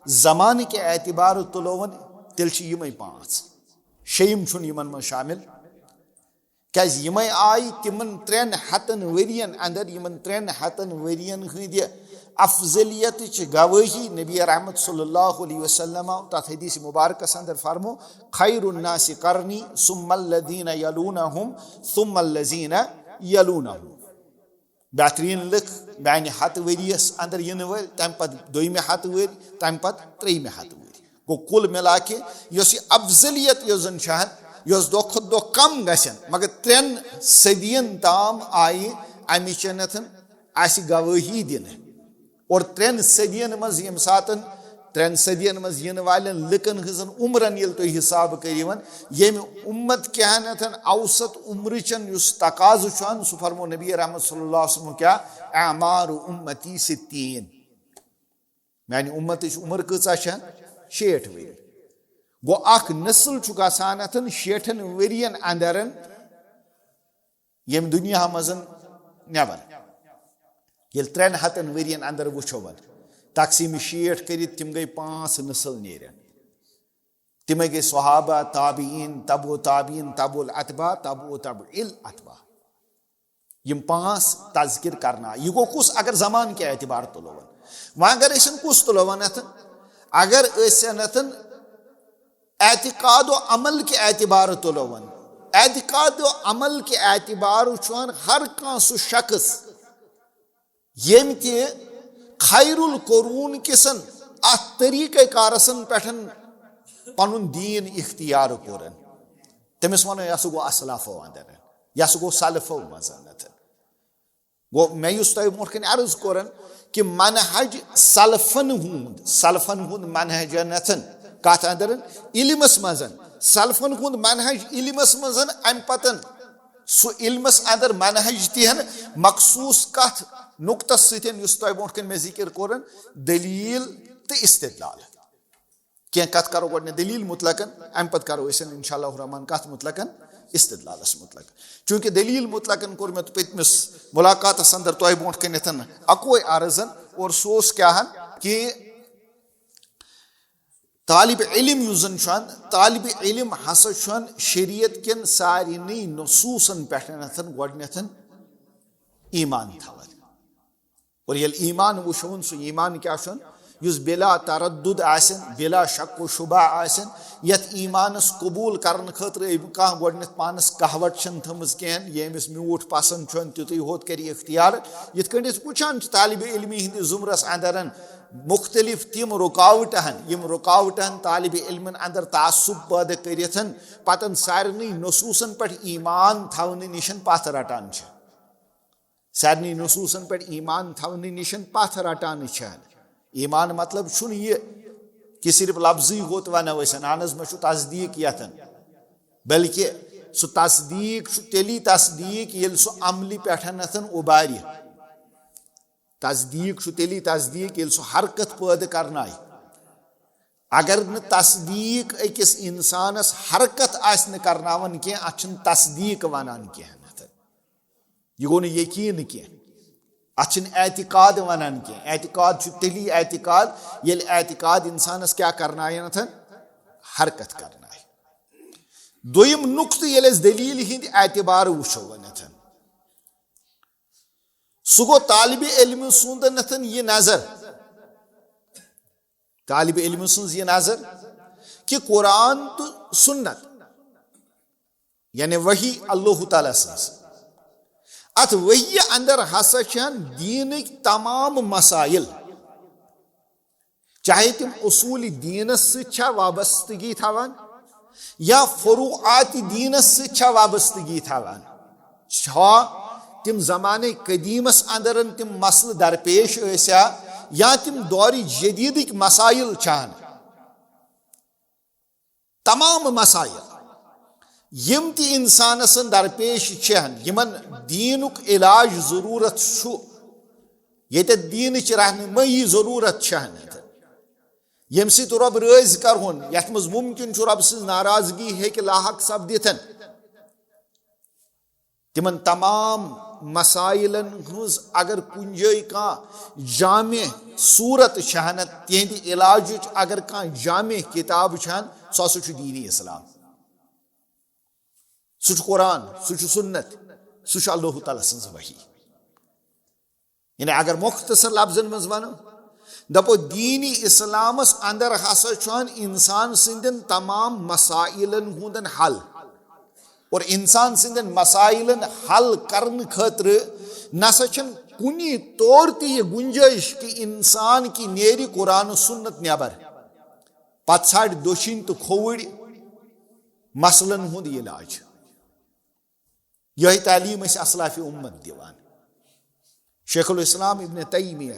زمانہٕ کہِ اعتبارٕ تُلوون، تیٚلہِ چھِ یِمے پانٛژھ۔ شیٚیِم چھُنہٕ یِمن منٛز شامل، کیازِ یِمے آیہِ تِمن ترٛٮ۪ن ہتن ؤرین اندر، یِمن ترٛٮ۪ن ہتن ؤرین ہٕنٛدِ افضلیتٕچ گوٲہی نبی رحمت صلی اللہ علیہ وسلم تتھ حدیث مبارکس اندر فرمو، "خیر الناس قرنی ثم الذین یلونہم ثم الذین یلونہم"۔ بہترین لُکھ میانہِ ہتہٕ ؤریس اندر یِنہٕ وٲلۍ، تمہِ پتہٕ دوٚیمہِ ہتہٕ ؤرۍ، تمہِ پتہٕ ترٛیٚیمہِ ہتہٕ ؤرۍ۔ گوٚو کُل مِلا کہِ یۄس یہِ افضلیت یۄس زن چھِ ہن، یۄس دۄہ کھۄتہٕ دۄہ کم گژھن، مگر ترٛٮ۪ن صدین تام آیہِ امہِ چنتھن اسہِ گوٲہی دِنہٕ۔ اور ترٛٮ۪ن صدین منٛز ییٚمہِ ساتن ترٛٮ۪ن صدین منٛز یِنہٕ والٮ۪ن لُکن ہٕنٛزن عمرن ییٚلہِ تُہۍ حساب کٔرِوَن، ییٚمہِ اُمت کہنتن اوسط عمرٕچن یُس تقاضہٕ چھُ ہن، سُہ فرمو نبی رحمت صلی اللہ علیہ وسلم کیٛاہ، "اعمار امتی ستین"۔ میانہِ اُمتٕچ عمر کۭژاہ چھےٚ؟ شیٹھ ؤری۔ گوٚو اکھ نسل چھُ گژھان اتھن شیٹھن ؤرین اندرن ییٚمہِ دُنیا منٛز نٮ۪بر۔ ییٚلہِ ترٛٮ۪ن ہتن ؤرین اندر وٕچھو وۄنۍ، تقسیٖم شیٹھ کٔرِتھ تِم گٔے پانٛژھ نسل نیرن۔ تِمے گٔے صحابہ، تابعین، تبع تابعین، تبع الاتباع، تبع تبع الاتباع۔ یِم پانٛژھ تذکر کرنہٕ آیہِ۔ یہِ گوٚو کُس؟ اگر زمانہٕ کہِ اعتبار تُلو وۄنۍ۔ وۄنۍ اگر أسۍ کُس تُلو وۄنۍ اتھٕ؟ اگر أسۍ اتھن اعتقاد و عمل کہِ اعتبار تُلو وۄنۍ، اعتقاد و عمل کہِ اعتبار چھُ ہر کانٛہہ سُہ شخص ییٚمۍ تہِ خیر القرون کِسن اتھ طریقہ کارسن پٮ۪ٹھ پنُن دیٖن اختیار کوٚرن، تٔمِس ونو، یہِ ہسا گوٚو اسلافو اندر، یہِ ہسا گوٚو سلفو منٛز۔ گوٚو، مےٚ یُس تۄہہِ برونٛٹھ کنہِ عرض کوٚرن کہِ منہج سلفن ہُنٛد، سلفن ہُنٛد منہج نتھن کتھ اندرن علمس منٛز، سلفن ہُنٛد منہج علمس منٛز، امہِ پتن سُہ علمس اندر منہج تہِ ہن مخصوص کتھ نقطس سۭتۍ یُس تۄہہِ برونٛٹھ کنہِ مےٚ ذکر کوٚرن، دلیل تہٕ استدلال۔ کینٛہہ کتھ کرو گۄڈٕنیتھ دلیل مطلقن، امہِ پتہٕ کرو أسۍ انشاء اللہ الرحمن کتھ مطلقن استدلالس مطلق۔ چونکہ دلیل مطلقن کوٚر مےٚ پٔتمِس ملاقاتس اندر تۄہہِ برونٛٹھ کنٮ۪تھ اکوے عرضن، اور سُہ اوس کیٛاہ ہن کہِ طالب علم یُس زن چھُ ہن، طالب علم ہسا چھُ ہن شریعت کٮ۪ن سارنٕے نصوصن پٮ۪ٹھ گۄڈٕنیتھ ایمان تھاوان۔ اور ییٚلہِ ایمان وٕچھون، سُہ ایمان کیٛاہ چھُن؟ یُس بلا تردد آسن، بلا شک و شبہ آسن، یتھ ایمانس قبول کرنہٕ خٲطرٕ أمۍ کانٛہہ گۄڈٕنیتھ پانس کہوٹ چھنہٕ تھٲمٕژ کینٛہہ، ییٚمِس میوٗٹھ پسند چھُن، تیُتُے ہوت کرِ اختیار۔ یِتھ کٔنۍ أسۍ وٕچھان چھِ طالب علمی ہٕنٛدِس زُمرس اندرن مختلف تِم رکاوٹہٕ ہن، یِم رکاوٹہٕ ہن طالب علمن اندر تعصب پٲدٕ کٔرِتھ پتن سارنٕے نصوصن پٮ۪ٹھ ایمان تھاونہٕ نِش پتھ رٹان چھِ۔ سارنٕے نصوصن پٮ۪ٹھ ایمان تھاونہٕ نِش پتھ رٹان چھِ۔ ایمان مطلب چھُنہٕ یہِ کہِ صرف لفظی ہوت ونو أسۍ، اہن حظ، مےٚ چھُ تصدیق یتھن، بلکہِ سُہ تصدیق چھُ تیٚلی تصدیق ییٚلہِ سُہ عملہِ پٮ۪ٹھ اَتھن اُبارِ۔ تصدیق چھُ تیٚلی تصدیق ییٚلہِ سُہ حرکت پٲدٕ کرنایہِ۔ اگر نہٕ تصدیق أکِس انسانس حرکت آسہِ نہٕ کرناوان کینٛہہ، اتھ چھُنہٕ تصدیق ونان کینٛہہ۔ یہِ گوٚو نہٕ یقین کینٛہہ۔ اتھ چھِنہٕ اعتقاد ونان کینٛہہ۔ اعتقاد چھُ تیٚلی اعتقاد، ییٚلہِ اعتقاد انسانس کیٛاہ کرناین اتھن؟ حرکت کرنایہِ۔ دوٚیِم نقطہٕ، ییٚلہِ أسۍ دلیل ہٕنٛدۍ اعتبار وٕچھو وۄنۍ اتھن، سُہ گوٚو طالبِ علمہٕ سُنٛد نتھن یہِ نظر، طالبِ علمہٕ سٕنٛز یہِ نظر کہِ قرآن تہٕ سُنت، یعنی وحی اللہ تعالیٰ سٕنٛز، اتھ وحی اندر ہسا چھن دیٖنٕکۍ تمام مسائل، چاہے تِم اصوٗلِ دیٖنس سۭتۍ چھا وابستگی تھاوان یا فروعاتِ دیٖنس سۭتۍ چھا وابستگی تھاوان، چھا تِم زمانَے قدیٖمس اندرن تِم مسلہٕ درپیش ٲسیا یا تِم دورِ جدیٖدٕکۍ مسائل چھان۔ تمام مسائل، یِم تہِ انسانس درپیش چھِ، یِمن دیٖنُک علاج ضروٗرت چھُ، ییٚتٮ۪تھ دیٖنٕچ رہنمٲیی ضروٗرت چھِ، ییٚمہِ سۭتۍ رۄب رٲضۍ کرہون، یتھ منٛز ممکن چھُ رۄب سٕنٛز ناراضگی ہیٚکہِ لاحق سپدِتھ، تِمن تمام مسائلن ہٕنٛز اگر کُنہِ جایہِ کانٛہہ جامع صورت چھہن، تِہنٛدِ علاجٕچ اگر کانٛہہ جامع کتاب چھہن، سُہ ہسا چھُ دیٖنِ اسلام۔ سُہ چھُ قرآن، سُہ چھُ سُنت، سُہ چھُ اللہ تعالیٰ سٕنٛز وحی۔ یعنی اگر مختصر لفظن منٛز ونو، دپو دیٖنِ اسلامس اندر ہسا چھُ انسان سٕنٛدٮ۪ن تمام مسائلن ہُنٛد حل۔ اور انسان سٕنٛدٮ۪ن مسائلن حل کرنہٕ خٲطرٕ نسا چھنہٕ کُنہِ طور تہِ یہِ گُنجٲیِش کہِ انسان کہِ نیرِ قرآن و سُنت نٮ۪بر، پتہٕ ژھانٛڈِ دٔچھِنۍ تہٕ کھووُرۍ مسلن ہُنٛد علاج۔ یہے تعلیٖم ٲسۍ اسلافِ اُمت دِوان۔ شیخ الاسلام ابن تیمیہ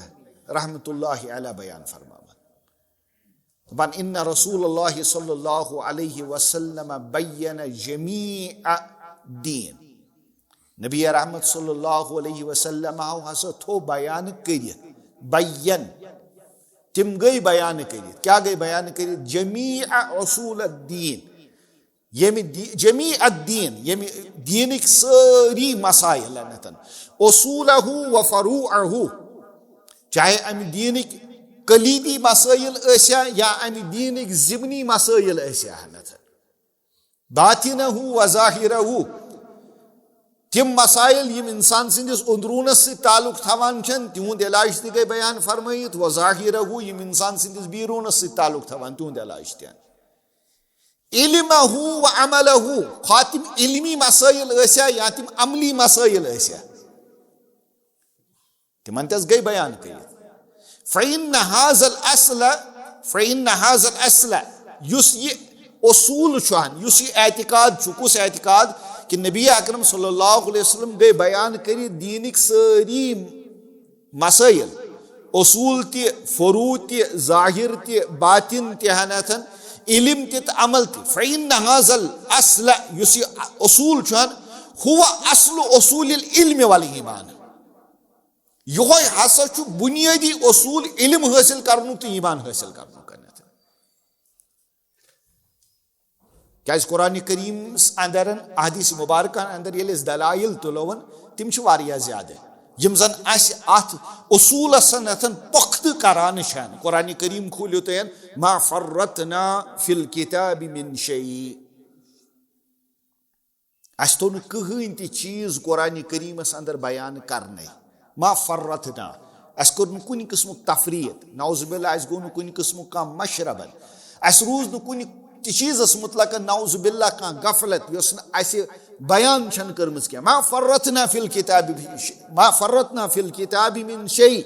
رحمتہ اللہ علیہ بیان فرماوان، دپان، ان رسول اللہ صلی اللہ علیہ وسلم بین جمیع الدین۔ نبی رحمت صلی اللہ علیہ وسلم ہسا تھوو بیان کٔرِتھ، بین، تِم گٔے بیان کٔرِتھ۔ کیٛاہ گٔے بیان کٔرِتھ؟ جمیع اصول الدین، ییٚمہِ دی-، جمیع الدین، ییٚمہِ دیٖنٕکۍ سٲری مسائل انتن، اصولہ و فروعہ، چاہے امہِ دیٖنٕکۍ کلیدی مسائل ٲسیا یا امہِ دیٖنٕکۍ ضمنی مسائل ٲسیا انتن، باطنہ و ظاہرہ، تِم مسائل یِم انسان سٕنٛدِس اندروٗنس سۭتۍ تعلق تھاوان چھن، تِہُنٛد علاج تہِ گٔے بیان فرمٲیِتھ، و ظاہرہ، یِم انسان سٕنٛدِس بیروٗنس سۭتۍ تعلق تھاوان، تِہُنٛد علاج تہِ۔ علمہ و عملہ، خواہ تِم علمی مسائل ٲسیا یا تِم عملی مسائل ٲسیا، تِمن تہِ حظ گٔے بیان کٔرِتھ۔ فإن هذا الأصل، فإن هذا الأصل، یُس یہِ اصوٗل چھُ ہن، یُس یہِ اعتقاد چھُ، کُس اعتقاد؟ کہِ نبی اکرم صلی اللہ علیہ وسلم گٔے بیان کٔرِتھ دیٖنٕکۍ سٲری مسائل، اصوٗل تہِ، فروع تہِ، ظاہر تہِ، باطن تہِ ہنتھن، علم تہِ تہٕ عمل تہِ۔ فإن هذا الأصل، یُس یہِ اصوٗل چھُ ہن، هو أصل أصول العلم والإيمان۔ یہوے ہسا چھُ بنیٲدی اصوٗل علم حٲصِل کرنُک تہٕ ایمان حٲصِل کرنُک۔ کیازِ قرآن کریٖمس اندرن، احادیث مبارکن اندر ییٚلہِ أسۍ دلائل تُلون، تِم چھِ واریاہ زیادٕ، یِم زن اسہِ اتھ اصوٗلس سنتھن پۄختہٕ کران چھن۔ قرآن کریٖم کھوٗلِو تُہۍ، ما فرطنا في الكتاب من شيء۔ اسہِ تھوٚو نہٕ کٕہٕنۍ تہِ چیٖز قرآن کریٖمس اندر بیان کرنے۔ ما فرطنا، اسہِ کوٚر نہٕ کُنہِ قٕسمُک تفریٖط، نعوذ باللہ، اسہِ گوٚو نہٕ کُنہِ قٕسمُک کانٛہہ مشربن، اسہِ روٗز نہٕ کُنہِ تہِ چیٖزس متعلق، نعوذ باللہ، کانٛہہ غفلت یۄس نہٕ اسہِ بیان چھنہٕ کٔرمٕژ کینٛہہ۔ ما فرطنا في الكتاب، ما فرطنا في الكتاب من شيء،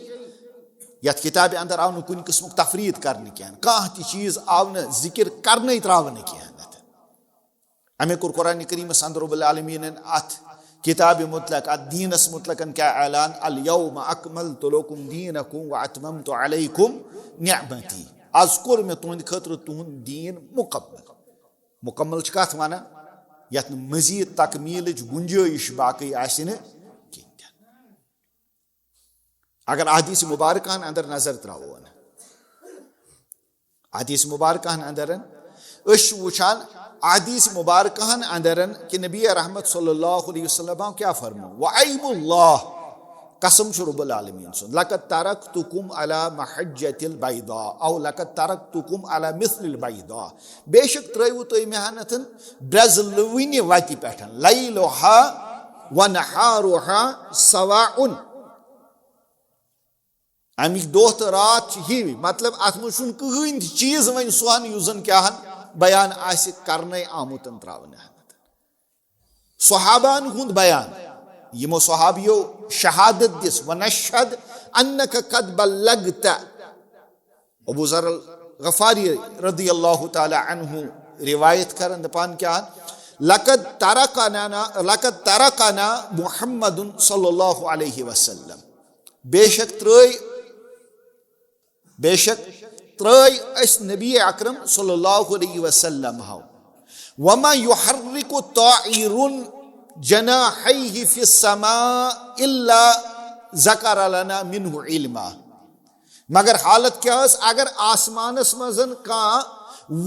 یتھ کتابہِ اندر آو نہٕ کُنہِ قٕسمُک تفریٖط کرنہٕ کینٛہہ، کانٛہہ تہِ چیٖز آو نہٕ ذکر کرنے ترٛاونہٕ کینٛہہ۔ امی کوٚر قرآن کریٖمس اندر رب العالمیٖنن اتھ کتابہِ متعلق، اتھ دیٖنس متعلق کیٛاہ اعلان؟ الیوم اکملت لکم دینکم واتممت علیکم نعمتی۔ از کوٚر مےٚ تُہنٛدِ خٲطرٕ تُہنٛد دیٖن مکمل۔ مکمل چھِ کتھ ونان؟ یتھ نہٕ مزید تکمیلٕچ گنجٲیش باقٕے آسہِ نہٕ کِہینۍ تہِ۔ اگر احادیث مبارکہن اندر نظر تراوون، احادیث مبارکہن اندرن أسۍ چھِ وٕچھان، احادیث مبارکہن اندرن کہِ نبی رحمت صلی اللہ علیہ وسلم کیٛاہ فرمو؟ وأيم الله، قسم چھُ رب العالمین سُنٛد، لقد ترکتکم علی محجة البیضاء، او لقد ترکتکم علی مثل البیضاء، بے شک ترٲیوٕ تُہۍ مےٚ ہنتھن برٛزلوٕنہِ وتہِ پٮ۪ٹھ، لیلها ونہارها سواء، اَمِکۍ دۄہ تہٕ راتھ چھِ ہِوی، مطلب، اَتھ منٛز چھُنہٕ کٕہٕنۍ تہِ چیٖز وۄنۍ سُہ ہن یُس زَن کیٛاہ ہن بیان آسہِ کرنَے آمُت ترٛاونہٕ۔ صحابہن ہُنٛد بیان، یِمو صحابیو شہادت دِژ، "ونشہد انک قد بلغت"۔ ابو ذر الغفاری رضی اللہ تعالیٰ عنہ روایت کران، دپان کیٛاہ؟ "لقد ترکنا، لقد ترکنا محمد صلی اللہ علیہ وسلم"۔ بے شک ترٲے، بے شک ترٲے اسہِ نبی اکرم صلی اللہ علیہ وسلم ہو۔ "وما يحرك طائر جناحيه في السماء إلا ذكر لنا منه علما"۔ مگر حالت کیٛاہ ٲس؟ اگر آسمانس منٛز کانٛہہ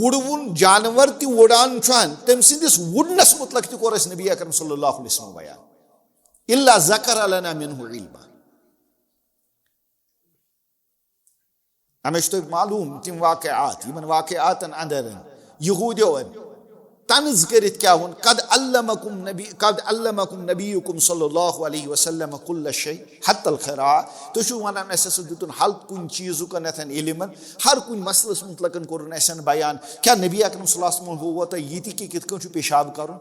وُڑوُن جانور تہِ وُڑان چھُ ہن، تٔمۍ سٕنٛدِس وُڑنس مُتعلق تہِ کوٚر اسہِ نبی اکرم صلی اللہ علیہ وسلم بیان۔ "إلا ذكر لنا منه علما"۔ اَمے چھُ تۄہہِ معلوٗم تِم واقعات، یِمن واقعاتن اندر یہوٗدیو طنز کٔرِتھ کیٛاہ ووٚن، "قد علمکم نبی، قد علمکم نبیکم صلی اللہ علیہ وسلم کل شیء حتی الخراء"۔ تُہۍ چھِو وَنان اَسہِ ہسا دیُتُن ہر کُنہِ چیٖزُک نتھن علمن، ہر کُنہِ مسلس مُتعلقن کوٚرُن اَسہِ بیان۔ کیٛاہ نبی اکرم صلی اللہ علیہ وسلم ہووُ تۄہہِ یہِ تہِ کہِ کِتھ کٔنۍ چھُ پیشاب کرُن؟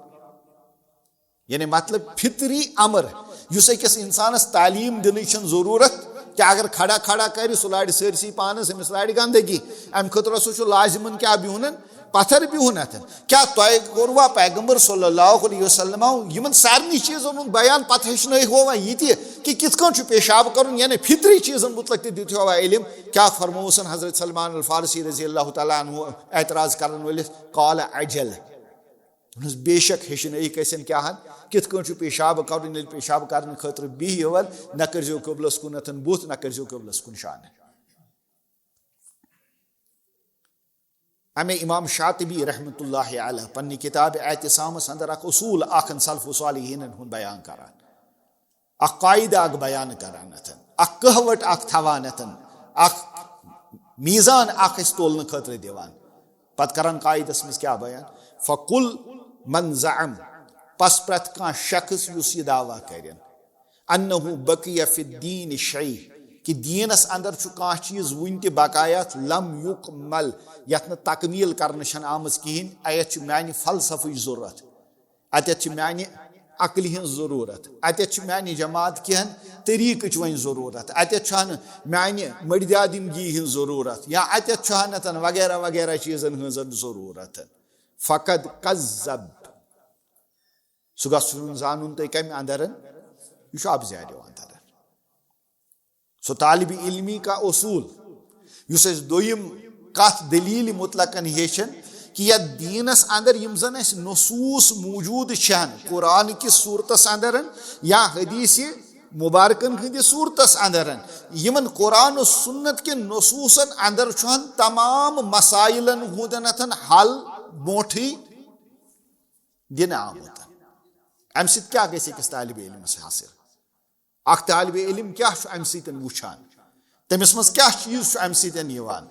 یعنی مطلب فطری امر، یُس أکِس انسانس تعلیٖم دِنٕچ چھَنہٕ ضروٗرت کہِ اگر کھڑا کھڑا کرِ، سُہ لارِ سٲرسٕے پانس، أمِس لارِ گندگی۔ امہِ خٲطرٕ ہسا چھُ لازمن کیٛاہ بِہُن؟ پتھر بِہُن اتھن۔ کیٛاہ تۄہہِ کوٚروا پیغمبر صلی اللہ علیہ وسلم یِمن سارنٕے چیٖزن ہُنٛد بیان، پتہٕ ہیٚچھنٲیہوا یہِ تہِ کہِ کِتھ کٔنۍ چھُ پیشاب کرُن؟ یعنی فطری چیٖزن مُتعلق تہِ دِتہوا علم۔ کیٛاہ فرمووُسن حضرت سلمان الفارسی رضی اللہ تعالیٰ عنہ اعتراض کرن وٲلِس؟ قال اجل۔ دوٚپنَس، بے شک ہیٚچھنٲیِکھ أسٮ۪ن کیٛاہ ہن، کِتھ کٔنۍ چھُ پیشاب کرُن، ییٚلہِ پیشاب کرنہٕ خٲطرٕ بِہِو، نہ کٔرۍزیو قبلس کُنتھ بُتھ، نہ کٔرۍزیو قبلس کُن شانہٕ۔ اَمے امام شاطبی رحمتہ اللہ علیہ پننہِ کتاب اعتصامس اندر اکھ اصوٗل اکھ سلف و صالحینن ہُنٛد بیان کران۔ اکھ قاعدٕ اکھ بیان کران اتھن، اکھ کہوٹ اکھ تھاوان اتھن، اکھ میزان اکھ اسہِ تولنہٕ خٲطرٕ دِوان۔ پتہٕ کران قاعدس منٛز کیٛاہ بیان؟ "فکل من زعم"، پس پرٛٮ۪تھ کانٛہہ شخص یُس یہِ دعویٰ کرن، "انہ بقی فی الدین شیء"، کہِ دیٖنس اندر چھُ کانٛہہ چیٖز وُنہِ تہِ بقایا، "لم یکمل"، یتھ نہٕ تکمیل کرنہٕ چھنہٕ آمٕژ کِہینۍ، اتھ چھُ میانہِ فلسفٕچ ضروٗرت۔ اتٮ۪تھ چھِ میانہِ عقلہِ ہٕنٛز ضروٗرت، اتٮ۪تھ چھِ میانہِ جماعت کینٛہن طریٖقٕچ وۄنۍ ضروٗرت، اتٮ۪تھ چھَنہٕ میانہِ مٔردیادمگی ہٕنٛز ضروٗرت، یا اتٮ۪تھ چھَنہٕ تن وغیرہ وغیرہ چیٖزن ہٕنٛز ضروٗرت۔ فقد کذب۔ سُہ گژھُن زانُن تُہۍ کمہِ اندرن؟ یہِ چھُ ابزیادیو اندرن۔ سُہ طالب علمی کا اصوٗل، یُس أسۍ دوٚیِم کتھ دلیٖل مطلقن ہیٚچھن، کہِ یتھ دیٖنس اندر یِم زن اَسہِ نصوٗص موجوٗد چھَن، قرآن کِس صوٗرتس اندرن یا حدیث مبارکن ہٕنٛدِس صوٗرتس اندرن، یِمن قرآن و سنت کٮ۪ن نصوٗصن اندر چھُہن تمام مسائلن ہُنٛدن اتھن حل برونٹھٕے دِنہٕ آمُت۔ امہِ سۭتۍ کیٛاہ گژھِ أکِس طالب علمس حٲصِل؟ اکھ طالب علم کیٛاہ چھُ امہِ سۭتۍ وٕچھان؟ تٔمِس منٛز کیٛاہ چیٖز چھُ امہِ سۭتۍ یِوان؟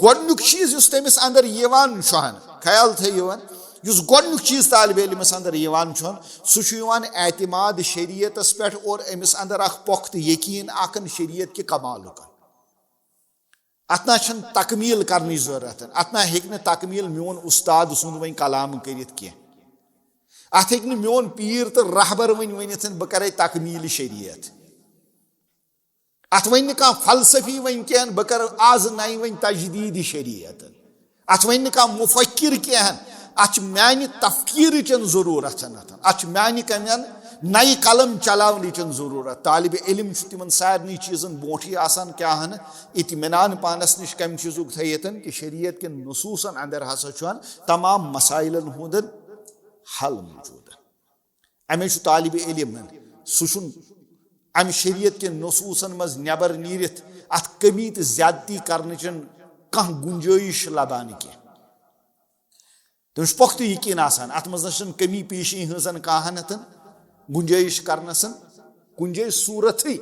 گۄڈٕنیُک چیٖز یُس تٔمِس اندر یِوان چھُ ہن، خیال تھٲیِو ہن، یُس گۄڈٕنیُک چیٖز طالب علمس اندر یِوان چھُ ہن، سُہ چھُ یِوان اعتماد شریعتس پٮ۪ٹھ اور أمِس اندر اکھ پۄختہٕ یقیٖن اکھ شریعت کہِ کمالُک۔ اتھ نہ چھنہٕ تکمیل کرنٕچ ضروٗرت، اتھ نہ ہیٚکہِ نہٕ تکمیل میون استاد سُنٛد وۄنۍ کلام کٔرِتھ کینٛہہ۔ اتھ ہیٚکہِ نہٕ میون پیٖر تہٕ رہبر وۄنۍ ؤنِتھ، "بہٕ کرے تکمیل شریعت"۔ اتھ ونہِ نہٕ کانٛہہ فلسفی وۄنۍ کینٛہہ، "بہٕ کرٕ آز نَیہِ وۄنۍ تجدید شریعت"۔ اتھ ونہِ نہٕ کانٛہہ مفکر کینٛہہ، اتھ چھِ میانہِ تفکیرٕچن ضروٗرت۔ اتھ چھِ میانہِ کمٮ۪ن نَیہِ قلم چلاونٕچن ضروٗرت۔ طالب علم چھُ تِمن سارنٕے چیٖزن برونٹھٕے آسان کیٛاہ ہن اطمینان پانس نِش کمہِ چیٖزُک تھٲیِتھ کہِ شریعت کٮ۪ن نصوٗصن اندر ہسا چھُ ہن تمام مسائلن ہُنٛد حل موجوٗد۔ امے چھُ طالب علم، سُہ چھُنہٕ امہِ شریعت کہِ نصوٗصن منٛز نٮ۪بر نیٖرِتھ اتھ کمی تہٕ زیادتی کرنٕچن کانٛہہ گُنجٲیِش لبان کینٛہہ۔ تٔمِس چھُ پۄختہٕ یقیٖن آسان، اتھ منٛز نہ چھُنہٕ کمی پیشی ہٕنٛزن کانٛہہ نتن گُنجٲیِش کرنس کُنہِ جایہِ صوٗرتھٕے،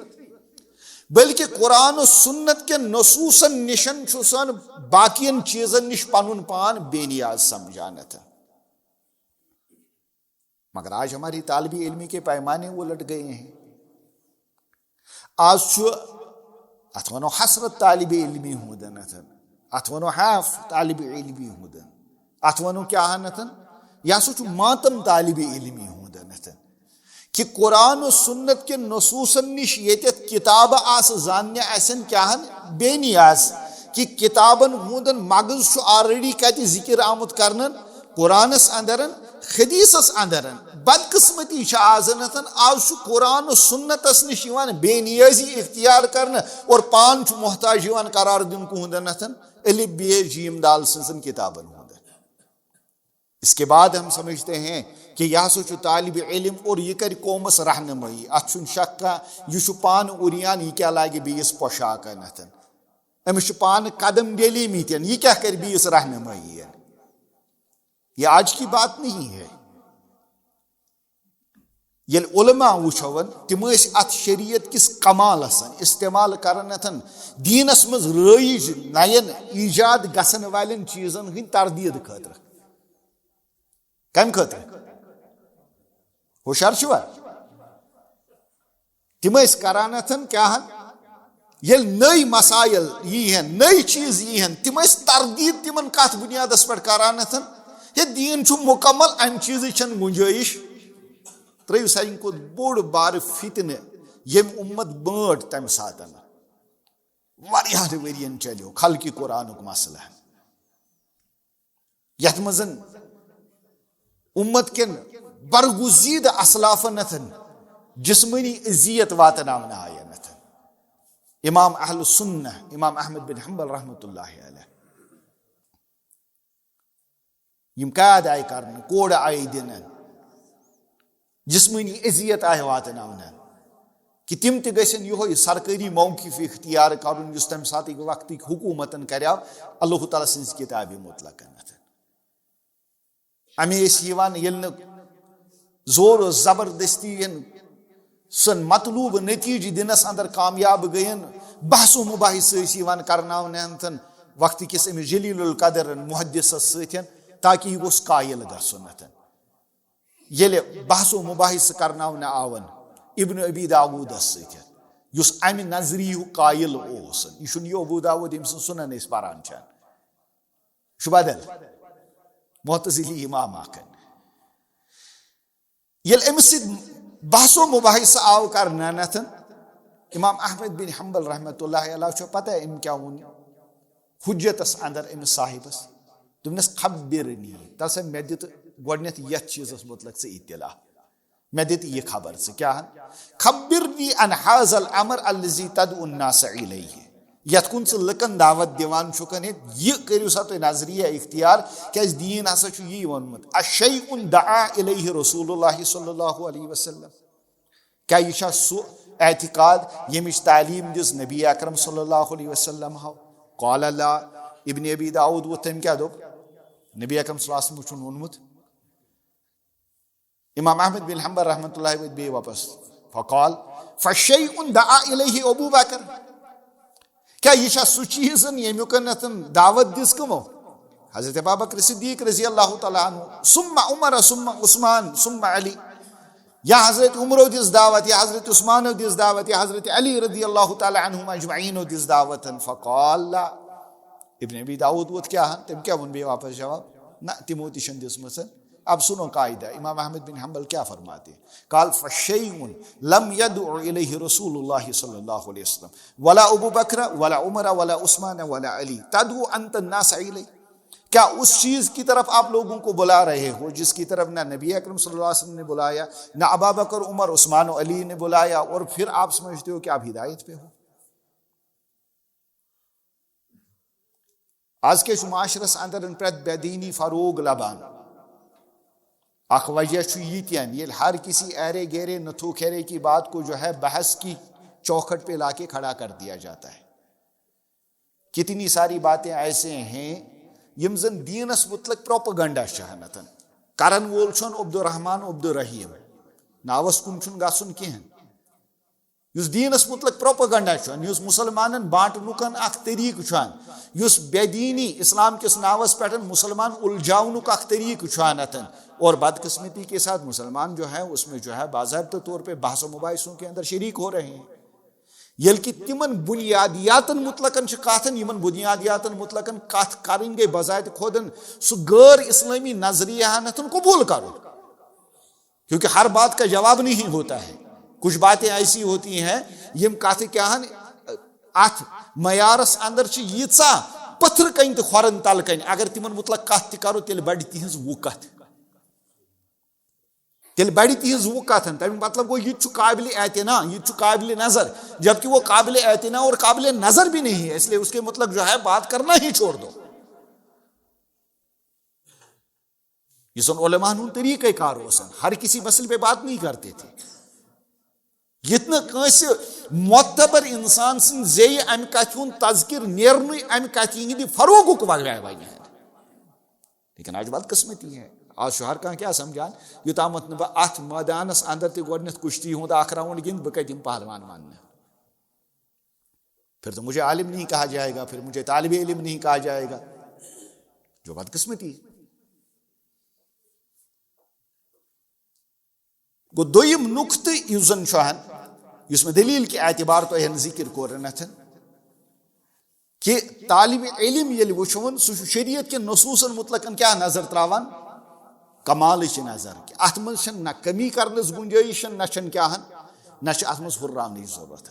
بلکہِ قرآن و سنت کٮ۪ن نصوٗصن نِشن چھُ سُہ باقین چیٖزن نِش پنُن پان بے نیاز سمجھان۔ مگر آج ہماری طالب علمی کے پیمانے الٹ گئے ہیں۔ آز چھُ اتھ ونو حسرت طالب علمی ہُنٛد نتھن، اتھ ونو حیف طالب علمی ہُنٛد، اتھ ونو کیٛاہ نتھن، یہِ ہسا چھُ ماتم طالب علمی ہُنٛد نتھن۔ کہ قرآن و سنت کٮ۪ن نصوصن نِش ییٚتٮ۪تھ کتابہٕ آسہٕ زاننہِ آسن کیٛاہن بے نیاز، کہ کتابن ہُنٛدن مغز چھُ already کتہِ ذکر آمُت کرنہٕ، قرآنس اندرن، حدیثس اندرن۔ بدقسمتی چھِ آز نتھن، آز چھُ قرآن و سنتس نِش یِوان بے نیازی اختیار کرنہٕ اور پان چھُ محتاج یِوان قرار دِنہٕ کُہُنٛدن نتھن الف بے جیم دال سٕنٛزن کتابن ہُنٛد۔ اس کے بعد ہم سمجھتے ہیں کہ یہِ ہسا چھُ طالب علم اور یہِ کرِ قومس رہنمٲیی۔ اتھ چھُنہٕ شک کانٛہہ، یہِ چھُ پانہٕ عریان، یہِ کیٛاہ لاگہِ بیٚیِس پۄشاک انتھن؟ أمِس چھُ پانہٕ قدم ڈیلیمٕتٮ۪ن، یہِ کیٛاہ کرِ بیٚیِس رہنمٲیی؟ یہ آج کی بات نہیں ہے۔ ییٚلہِ علماء وٕچھون، تِم ٲسۍ اتھ شریعت کِس کمالس استعمال کرنتھن دیٖنس منٛز رٲیِج نین ایجاد گژھن والٮ۪ن چیٖزن ہٕنٛدۍ تردید خٲطرٕ۔ کمہِ خٲطرٕ؟ ہوشیار چھِوا؟ تِم ٲسۍ کران اتھن کیٛاہ ہن؟ ییٚلہِ نٔے مسائل یی ہن، نٔے چیٖز یی ہن، تِم ٲسۍ تردید تِمن کتھ بُنیادس پٮ۪ٹھ کران اتھن؟ ہے، دیٖن چھُ مُکمل، امہِ چیٖزٕچ چھنہٕ گُنجٲیِش۔ ترٲیِو ساروی کھۄتہٕ بوٚڑ بارٕ فتنہٕ، ییٚمۍ اُمت بٲنٹ تمہِ ساتن واریاہن ؤرین چلیو خلقِ قرآنُک مسلہٕ۔ یتھ منٛز امت کٮ۪ن برگزیدٕ اسلافن اتھن جسمٲنی اذیت واتناونہٕ آیَن اتھن۔ امام اہل سنہ امام احمد بن حنبل رحمۃ اللہ علیہ، یِم قید آیہِ کرنہٕ، کوڑٕ آیہِ دِنہٕ، جسمٲنی اذیت آیہِ واتناونہٕ، کہ تِم تہِ گژھن یِہوٚے سرکٲری موقف اختیار کرُن یُس تمہِ ساتٕکۍ وقتٕکۍ حکومتن کریو اللہ تعالیٰ سٕنٛزِ کتابہِ مطلقن اتھن۔ امی ٲسۍ یِوان، ییٚلہِ نہٕ زور و زبردستی ہن سن مطلوب نتیجہٕ دِنس اندر کامیاب گٔین، بحث و مباحثہٕ ٲسۍ یِوان کرناونہٕ انتن وقتہٕ کِس أمِس جلیل القدر محدثس سۭتۍ، تاکہ یہِ گوٚژھ قایل گژھُن اتھن۔ ییٚلہِ بحث و مباحثہٕ کرناونہٕ آون ابن ابی داوودس سۭتۍ، یُس امہِ نظریہُک قایل اوس، یہِ چھُنہٕ یہِ ابو داوود ییٚمۍ سٕنٛز سنن أسۍ پران چھِ، یہِ چھُ بدل، معتزلی امام اکھ۔ ییٚلہِ أمِس سۭتۍ بحث و مباحثہٕ آو کرنہٕ نتھن، امام احمد بن حنبل رحمۃ اللہ علیہ چھُ پتہ أمۍ کیٛاہ ووٚن حجتس اندر أمِس صاحبس؟ دوٚپنس، "خبرنی"، تل سا مےٚ دِ تہٕ گۄڈٕنٮ۪تھ یتھ چیٖزس متعلق ژٕ اطلاع، مےٚ دِ تہٕ یہِ خبر ژٕ کیٛاہ ہن؟ "خبرنی عن هذا الامر الذي تدعو الناس الیہ"، یتھ کُن ژٕ لُکن دعوت دِوان چھُکھ، ہے، یہِ کٔرِو سا تُہۍ نظریہ اختیار، کیازِ دیٖن ہسا چھُ یی ووٚنمُت، "اشیء دعا الیہ رسول اللہ صلی اللہ علیہ وسلم"۔ کیا یہِ چھا سُہ اعتقاد ییٚمِچ تعلیٖم دِژ نبی اکرم صلی اللہ علیہ وسلم ہو؟ قال لا۔ ابن ابی داؤد ووٚتھ، تٔمۍ کیٛاہ دوٚپ؟ نبی اکرم صلی اللہ علیہ وسلم چھُنہٕ ووٚنمُت۔ امام احمد بن حنبل رحمۃ اللہ ؤتھۍ بیٚیہِ واپس۔ فقال، "فشیء دعا الیہ ابو بکر"۔ کیا یہِ چھا سُہ چیٖز ییٚمیُک دعوت دِژ کٕمو؟ حضرت ابا بکر صدیق رضی اللہ تعالیٰ عنہ، ثم عمر، ثم عثمان، ثم علی۔ یا حضرت عمرو دِژ دعوت، یا حضرت عثمانو دِژ دعوت، یا حضرت علی رضی اللہ تعالیٰ عنہم اجمعینو دِژ دعوت۔ فقال لا۔ ابن ابی داؤد ووٚتھ کیٛاہ ہن؟ تٔمۍ کیٛاہ ووٚن بیٚیہِ واپس جواب؟ نہ، تِمو تہِ چھَنہٕ دِژمٕژ۔ اب سنو قاعدہ، امام احمد بن حنبل کیا فرماتے ہیں؟ قال، "فشیء لم يدع الیہ رسول اللہ صلی اللہ علیہ وسلم، ولا ابو بکر، ولا عمر، ولا عثمان، ولا علی، تدعو انت الناس الیہ"۔ کیا اس چیز کی طرف آپ لوگوں کو بلا رہے ہو جس کی طرف نہ نبی اکرم صلی اللہ علیہ وسلم نے بلایا، نہ ابا بکر، عمر، عثمان و علی نے بلایا، اور پھر آپ سمجھتے ہو کہ آپ ہدایت پہ ہو؟ از کیٛاہ چھُ معاشرس اندر پرٛٮ۪تھ بے دینی فروغ لبان؟ اکھ وجہ چھُ یہِ تہِ، ییٚلہِ ہر کسی ایرے گیرے نتھو کھیرے کی بات کو جو ہے بحث کی چوکھٹ پہ لا کے کھڑا کر دیا جاتا ہے۔ کتنی ساری باتیں ایسے ہیں یِم زن دینس متعلق پروپیگنڈا چھِ ہنتن۔ کرن وول چھُن عبدالرحمان عبدالرحیم، ناوس کُن چھُنہٕ گژھُن کینٛہہ۔ یُس دیٖنس مُتعلق پروپیگنڈا چھُ، یُس مُسلمانن بانٹنُک اکھ طریقہٕ چھُ، یُس بے دیٖنی اسلام کِس ناوس پٮ۪ٹھ مُسلمان اُلجھاونُک اکھ طریقہٕ چھُ اتٮ۪ن، اور بدقسمتی کے ساتھ مسلمان جو ہے، اس میں جو ہے، باضابطہ طور پہ بحث و مباحثوں کے اندر شریک ہو رہے ہیں۔ ییٚلہِ کہِ تِمن بُنیادیاتن مُتلقن چھِ کتھ، یِمن بُنیادیاتن مُتلقن کتھ کرٕنۍ گٔے بذات خودن سُہ غٲر اسلٲمی نظریہن ہتن قبول کرُن۔ کیونکہ ہر بات کا جواب نہیں ہوتا ہے، کچھ باتیں ایسی ہوتی ہیں، یِم کتھٕ کیٛاہ ہن اتھ معیارس اندر چھِ ییٖژاہ پتھرٕ کنۍ تہٕ کھۄرن تل کنۍ، اگر تِمن مُتلق کتھ تہِ کرو، تیٚلہِ بڑِ تِہنٛز وُکتھ۔ تیٚلہِ بڑِ تِہنٛز وُکتھ۔ تمیُک مطلب گوٚو، یہِ تہِ چھُ قابل اعتنا، یہِ تہِ چھُ قابل نظر، جبکہ وہ قابل اعتنا اور قابل نظر بھی نہیں ہے، اس لیے اس کے متعلق جو ہے بات کرنا ہی چھوڑ دو۔ یہ زن علماء ہُنٛد طریقہ کار اوسن، ہر کسی مسئلے پہ بات نہیں کرتے تھے۔ یتھ نہٕ کٲنٛسہِ معتبر انسان سٕنٛدِ زیٚیہِ امہِ کتھِ ہُنٛد تذکر نیرنُے، امہِ کتھِ ہٕنٛدِ فروغُک وغیرہ وغیرہ۔ لیکن آج بدقسمتی ہے، آز چھُ ہر کانٛہہ کیٛاہ سمجھان، یوٚتامَتھ نہٕ بہٕ اتھ مٲدانس اندر تہِ گۄڈٕنیتھ کُشتی ہُنٛد اکھ راؤنڈ گِنٛدٕ، بہٕ کتہِ یِمہٕ پہلوان ماننہٕ؟ پھر تو مجھے عالم نہیں کہا جائے گا، پھر مجھے طالب علم نہیں کہا جائے گا۔ جو بدقسمتی۔ گوٚو دوٚیِم نُقطہٕ یُس زن چھُ ہن، یُس مےٚ دلیل کہِ اعتبار تۄہہِ ہن ذکر کوٚرنتھ، کہِ طالب علم ییٚلہِ وٕچھون، سُہ چھُ شریعت کہِ نصوصن مُتلقن کیٛاہ نظر تراوان؟ کمالٕچ نظر، کہِ اتھ منٛز چھنہٕ نہ کمی کرنس گنجٲیش، نہ چھنہٕ کیٛاہ ہن، نہ چھِ اتھ منٛز ہُراونٕچ ضروٗرت۔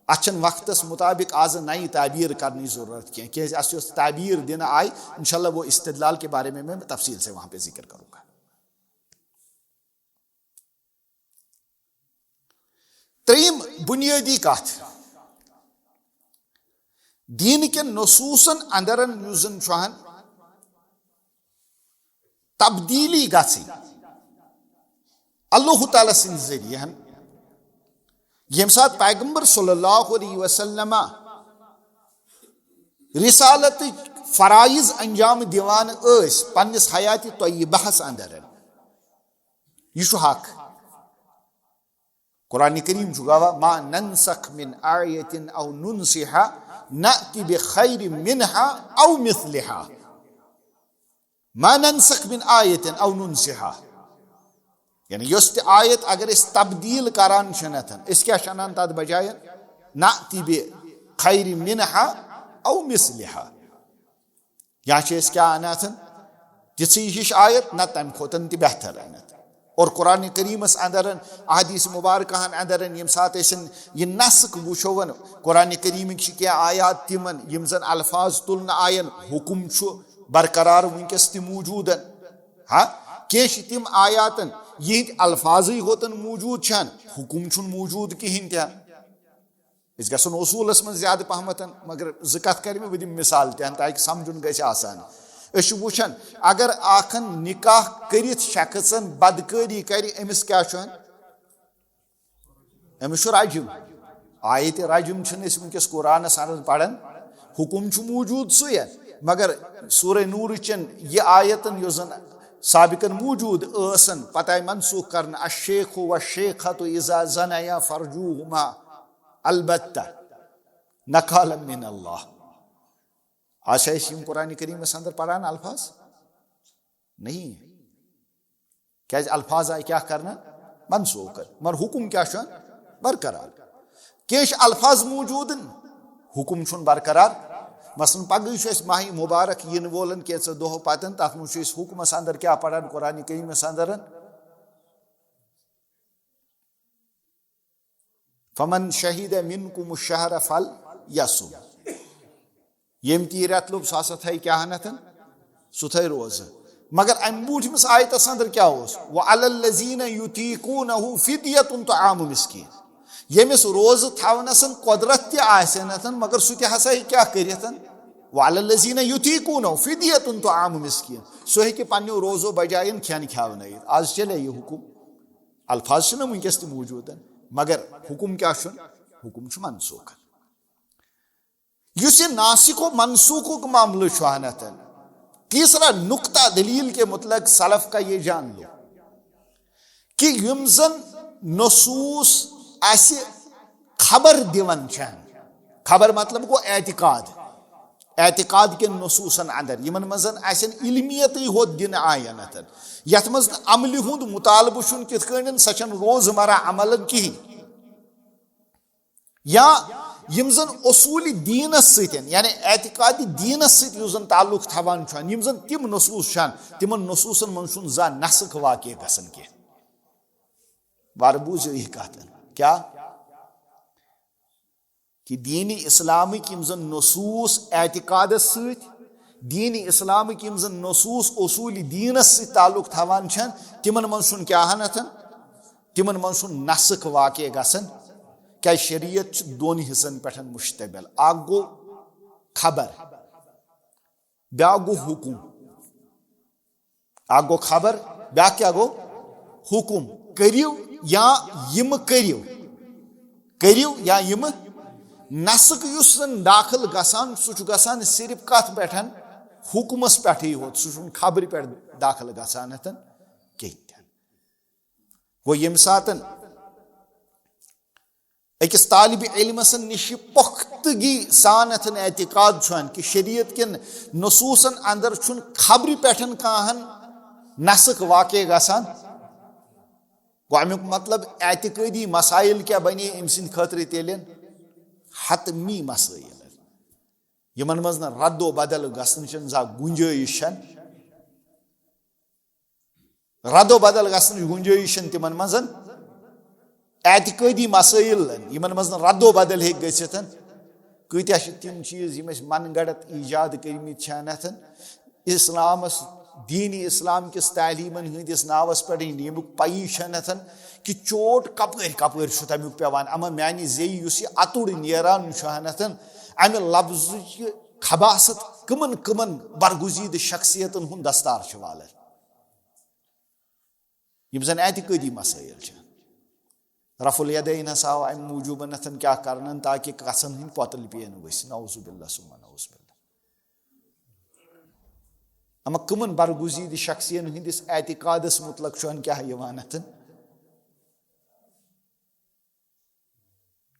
اتھ چھنہٕ وقتس مطابق آز نئی تعبیر کرنٕچ ضروٗرت کینٛہہ، کیازِ اسہِ یۄس تعبیر دِنہٕ آیہِ، انشاءاللہ وہ استدلال کے بارے میں میں تفصیل سے وہاں پہ ذکر کروں گا۔ ترٛیٚیِم بُنیٲدی کتھ، دیٖن کٮ۪ن نصوٗصن اندرن یُس زن چھُ ہن تبدیٖلی گژھٕنۍ اللہ تعالیٰ سٕنٛدِ ذٔریعہٕ ہن، ییٚمہِ ساتہٕ پیغمبر صلی اللہ علیہ وسلم رسالتٕکۍ فرائض انجام دِوان ٲسۍ پننِس حیاتِ طیبہس اندرن۔ یہِ چھُ حق۔ قرآن کریم چھُ گواہ، "ما ننسخ من آیة أو ننسها نأت بخير منها أو مثلها۔ ما ننسخ من آية أو ننسها۔" یعنی یۄس تہِ آیت اگر أسۍ تبدیل کران چھِنتھ، أسۍ کیٛاہ چھِ انان تتھ بجایہِ؟ "نأت بخير منها أو مثلها۔" یا چھِ أسۍ کیٛاہ انان؟ تِژھٕے ہِش آیت، نہ تمہِ کھۄتہٕ تہِ بہتر انتھ۔ اور قرآن کریمس اندرن، احادیث مبارکہن اندرن، ییٚمہِ ساتہٕ أسۍ یہِ نسخ وٕچھو، قرآن کریمٕکۍ چھِ کینٛہہ آیات تِمن، یِم زن الفاظ تُلنہٕ آین، حکم چھُ برقرار وٕنکیٚس تہِ موجوٗدن۔ ہا، کینٛہہ چھِ تِم آیاتن، یِہنٛدۍ الفاظٕے ہوتن موجوٗد چھن، حکم چھُنہٕ موجوٗد کِہینۍ تہِ۔ أسۍ گژھو نہٕ اصوٗلس منٛز زیادٕ پہمتن، مگر زٕ کتھ کرِ مےٚ، بہٕ دِمہٕ مثال تہِ ہن، تاکہِ سمجھُن گژھِ آسان۔ أسۍ چھِ وٕچھان، اگر اکھ ہن نکاح کٔرِتھ شخصن بدکٲری کرِ، أمِس کیٛاہ چھُ ہن؟ أمِس چھُ رجم۔ آیت رجم چھِنہٕ أسۍ وٕنکیٚس قرآنس اندر پران، حکم چھُ موجوٗد سُے، مگر سورہ نورٕچن یہِ آیتن یۄس زن سابقن موجوٗد ٲسن، پتہٕ آیہِ منسوخ کرنہٕ، "الشیخ والشیخۃ اذا زنیا فرجموہما البتہ نکالا من اللہ۔" آز چھا أسۍ یِم قرآن کریمس اندر پران الفاظ؟ نہیں۔ کیازِ الفاظ آیہِ کیٛاہ کرنہٕ؟ منسوخ کرنہٕ۔ مگر حکم کیٛاہ چھُ؟ برقرار۔ کینٛہہ چھِ الفاظ موجوٗد، حکم چھُنہٕ برقرار۔ مثلاً پگہٕے چھُ اَسہِ ماہِ مبارک یِنہٕ وولن کینٛژھو دۄہو پتن، تتھ منٛز چھُ أسۍ حکمس اندر کیٛاہ پران؟ قرآن کریمس اندر، "فمن شہد منکم الشہر فلیصم۔" ییٚمۍ تہِ یہِ رٮ۪تہٕ لوٚب، سُہ ہسا تھایہِ کیٛاہ نتھن؟ سُہ تھایہِ روزٕ۔ مگر امہِ برٛونٛٹھمِس آیتس اندر کیٛاہ اوس؟ "وعلی الذین یطیقونہ فدیۃ طعام مسکین۔" ییٚمِس روزٕ تھاونس قۄدرت تہِ آسہِ نتھن، مگر سُہ تہِ ہسا ہیٚکہِ کیٛاہ کٔرِتھ؟ "وعلی الذین یطیقونہ فدیۃ طعام مسکین۔" سُہ ہیٚکہِ پننیو روزو بجاین کھٮ۪ن کھیاونٲیِتھ۔ آز چلے یہِ حکم۔ الفاظ چھِنہٕ وٕنکیٚس تہِ موجوٗد، مگر حکم کیٛاہ چھُ؟ حکم چھُ منسوخ۔ یُس یہِ ناسخ و منسوخُک معاملہٕ چھُ ہنتن، تیسرا نقطہ دلیل کے متعلق سلف کا یہ جان لو کہ یِم زن نصوص اسہِ خبر دِوان چھِ، خبر مطلب گوٚو اعتقاد، اعتقاد کٮ۪ن نصوصن اندر، یِمن منٛز زن اسہِ علمیتٕے ہوت دِنہٕ آیہِ نتن، یتھ منٛز نہٕ عملہِ ہُنٛد مطالبہٕ چھُنہٕ تِتھ کٲٹھۍ، سۄ چھنہٕ روزمرہ عملن کِہینۍ۔ یا یِم زن اصوٗلِ دیٖنس سۭتۍ، یعنی اعتقادِ دیٖنس سۭتۍ یُس زن تعلق تھاوان چھُ، یِم زن تِم نصوٗص چھِ، تِمن نصوٗصن منٛز چھُنہٕ زانٛہہ نسخ واقع گژھان کینٛہہ۔ وارٕ بوٗزِو یہِ کتھ۔ کیٛاہ؟ کہِ دیٖنِ اسلامٕکۍ یِم زن نصوٗص اعتقادس سۭتۍ، دیٖنِ اسلامٕکۍ یِم زن نصوٗص اصوٗلِ دیٖنس سۭتۍ تعلق تھاوان چھِ، تِمن منٛز چھُنہٕ کیٛاہ ہن اتھن، تِمن منٛز چھُنہٕ نسخ واقع گژھان۔ کیٛازِ شریعت چھِ دۄن حصن پٮ۪ٹھ مشتمل، اکھ گوٚو خبر، بیٛاکھ گوٚو حکم۔ اکھ گوٚو خبر، بیٛاکھ کیٛاہ گوٚو؟ حکم۔ کٔرِو یا یِم کٔرِو، کٔرِو یا یِم۔ نسخ یُس زن داخل گژھان، سُہ چھُ گژھان صرف کتھ پٮ۪ٹھ؟ حکمس پٮ۪ٹھٕے ہوت، سُہ چھُنہٕ خبرِ پٮ۪ٹھ داخل گژھان اتھن کینٛہہ تہِ۔ گوٚو ییٚمہِ ساتن أکِس طالبِ علمس نِش یہِ پۄختگی سان اتھن اعتقاد چھُ ہن کہِ شریعت کٮ۪ن نصوٗصن اندر چھُنہٕ خبرِ پٮ۪ٹھ کانٛہہ ہن نسخ واقع گژھان، گوٚو امیُک مطلب اعتقٲدی مسائل کیٛاہ بنے أمۍ سٕنٛدِ خٲطرٕ تیٚلہِ؟ حتمی مسائل، یِمن منٛز نہٕ رد و بدل گژھنٕچ زانٛہہ گُنجٲیِش چھنہٕ۔ رد و بدل گژھنٕچ گُنجٲیِش چھنہٕ تِمن منٛز۔ اعتقٲدی مسائل، یِمن منٛز نہٕ رد و بدل ہیٚکہِ گٔژھِتھ۔ کۭتیاہ چھِ تِم چیٖز یِم أسۍ من گڑت ایجاد کٔرمٕتۍ چھِ انتھن؟ اسلامس، دین اسلام کِس تعلیمن ہٕنٛدِس ناوس پٮ۪ٹھ ییٚمیُک پَیی چھنہٕ اتھن کہِ چوٹ کپٲرۍ کپٲرۍ چھُ تمیُک پٮ۪وان۔ اما میانہِ زیٚیہِ یُس یہِ اَتُر نیران چھُ انتھن، امہِ لفظٕچ خباثت کٕمن کٕمن برگزیدٕ شخصیتن ہُنٛد دستار چھُ والان۔ یِم زن اعتقٲدی مسائل چھِ۔ رفع الیدین ہسا آو امہِ موٗجوٗبن اتھن کیٛاہ کرنن، تاکہِ کژھن ہٕنٛدۍ پۄتٕلۍ پیٚیَن ؤسۍ۔ نعوذ باللہ ثم نعوذ باللہ۔ اما کٕمن برگزیدٕ شخصین ہٕنٛدِس اعتقادس متعلق چھُ ہن کیٛاہ یِوان اتھن؟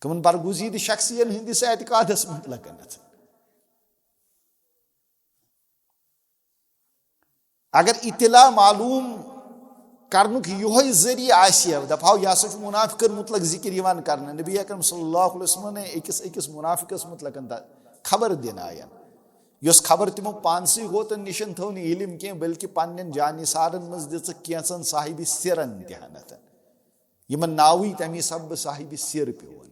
کٕمن برگزیدٕ شخصین ہٕنٛدِس اعتقادس متعلق اتھن؟ اگر اطلاع معلوم کرنُک یِہوٚے ذٔریعہٕ آسہِ ہا، دپہو یہِ ہسا چھُ منافقن متعلق ذکر یِوان کرنہٕ، نبی اکرم صلی اللہ علیہ وسلم نے أکِس أکِس منافقس متعلق خبر دِنایَن، یۄس خبر تِمو پانسٕے ہوتن نِشن تھٲو نہٕ علم کینٛہہ، بلکہِ پننٮ۪ن جانثارن منٛز دِژٕکھ کینٛژن صاحبِ سِرن تہِ ہنتھ، یِمن ناوٕے تمی سببہٕ صاحبِ سِر پیوٚو ہنتھ۔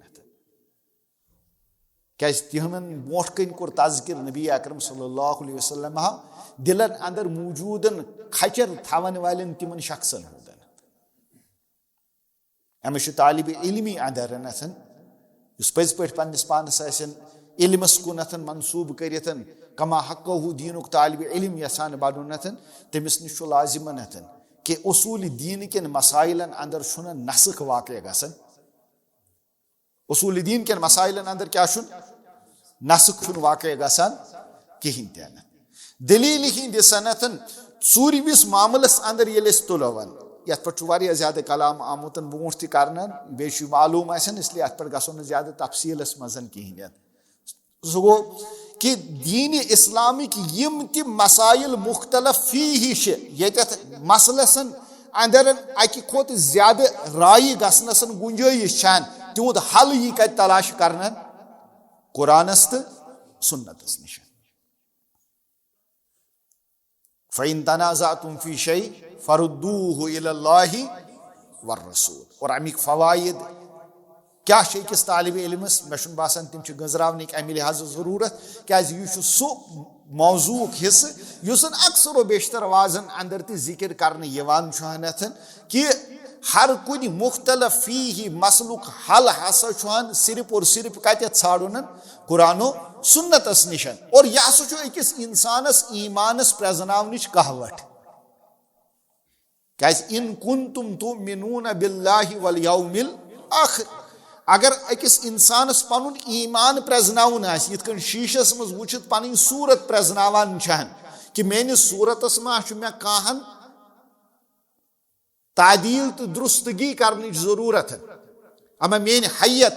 کیازِ تِہنٛدن برونٛٹھ کنہِ کوٚر تذکر نبی اکرم صلی اللہ علیہ وسلم ہا دلن اندر موجودن کھچر تھاون والٮ۪ن تِمن شخصن ہُنٛد۔ أمِس چھُ طالب علمی اندر رنتھن، یُس پٔزۍ پٲٹھۍ پننِس پانس آسن علمس کُنتھن منسوب کٔرِتھن، کما حقہ دینُک طالب علم یژھان بنُن اتھن، تٔمِس نِش چھُ لازم اتھن کہ اصول دین کٮ۪ن مسائلن اندر چھُنہٕ نسخ واقع گژھان۔ اصول دین کٮ۪ن مسائلن اندر کیٛاہ چھُنہٕ؟ نسخ چھُنہٕ واقع گژھان کِہیٖنۍ تہِ نہٕ۔ دلیل ہٕنٛدِ صنعتن ژوٗرمِس معاملس اندر ییٚلہِ أسۍ تُلو وۄنۍ، یتھ پٮ۪ٹھ چھُ واریاہ زیادٕ کلام آمُت برونٛٹھ تہِ کرنہٕ، بیٚیہِ چھُ یہِ معلوم آسان، اس لیے اتھ پٮ۪ٹھ گژھو نہٕ زیادٕ تفصیلس منٛز کِہیٖنۍ۔ سُہ گوٚو کہِ دین اسلامٕکۍ یِم تہِ مسائل مختلف فیہ چھِ، ییٚتٮ۪تھ مسلسن اندر اکہِ کھۄتہٕ زیادٕ رایہِ گژھنس گنجٲیش چھن، تِہُنٛد حل یی کتہِ تلاش کرنہٕ؟ قرآنس تہٕ سنتس نِش۔ فَإِن تَنَازَعْتُمْ فِي شَيْءٍ فَرُدُّوهُ إِلَى اللَّهِ وَالرَّسُولِ۔ اور اَمِکۍ فوائد کیٛاہ چھِ أکِس طالب علمس؟ مےٚ چھُنہٕ باسان تِم چھِ گٔنزراونٕکۍ اَمہِ لحاظہٕ ضروٗرت، کیٛازِ یہِ چھُ سُہ موضوعُک حصہٕ یُس زن اکثر و بیشتر وازن اندر تہِ ذکر کرنہٕ یِوان چھُ ہنتھن کہِ ہر کُنہِ مختلف فیہ مسلُک حل ہسا چھُ ہن صرف اور صرف کتٮ۪تھ ژھانڈُن؟ قرآن و سنتس نِش۔ اور یہِ ہسا چھُ أکِس انسانس ایمانس پرزناونٕچ کہوٹ۔ کیازِ، ان کنتم تؤمنون باللہ والیوم الآخر، اگر أکِس انسانس پنُن ایمان پرزناوُن آسہِ، یِتھ کٔنۍ شیٖشس منٛز وٕچھِتھ پنٕنۍ صوٗرت پرزناوان چھِ ہن کہِ میٲنِس صوٗرتس ما چھُ مےٚ کانٛہہ ہن تعدیل تہٕ درستگی کرنٕچ ضروٗرت۔ اما میٲنۍ حیت،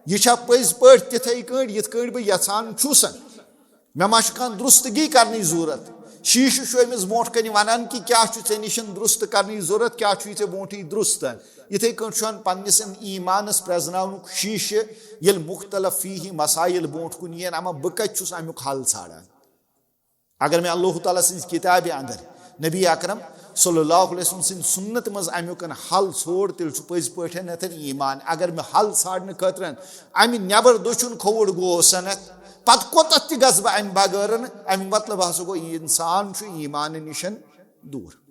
یہِ چھا پٔزۍ پٲٹھۍ تِتھے کٲٹھۍ یِتھ کٲٹھۍ بہٕ یژھان چھُسن؟ مےٚ ما چھُ کانٛہہ درستگی کرنٕچ ضروٗرت؟ شیٖشہٕ چھُ أمِس برونٛٹھ کَنہِ وَنان کہِ کیٛاہ چھُ ژےٚ نِش درُست کَرنٕچ ضروٗرت، کیٛاہ چھُے ژےٚ برونٛٹھٕے درُست۔ یِتھَے کٲٹھۍ چھُ پنٛنِس اَمہِ ایٖمانَس پرٛزناونُک شیٖشہٕ، ییٚلہِ مُختلف فیٖہہِ مسائل برونٛٹھ کُن یِن، اما بہٕ کَتہِ چھُس اَمیُک حل ژھانٛڈان؟ اگر مےٚ اللہ تعالیٰ سٕنٛزِ کِتابہِ اندر نبی اکرم صلی اللہ علیہ وسلم سٕنٛدِ سُنت منٛز اَمیُک حل ژھور، تیٚلہِ چھُ پٔزۍ پٲٹھۍ اَتھن ایٖمان۔ اگر مےٚ حل ژھانٛڈنہٕ خٲطرٕ اَمہِ نٮ۪بر دٔچھُن کھووُر گوس نہ، پتہٕ کوٚتتھ تہِ گژھٕ بہٕ اَمہِ بغٲر؟ اَمہِ مطلب ہسا گوٚو، یہِ انسان چھُ ایٖمانہٕ نِش دوٗر۔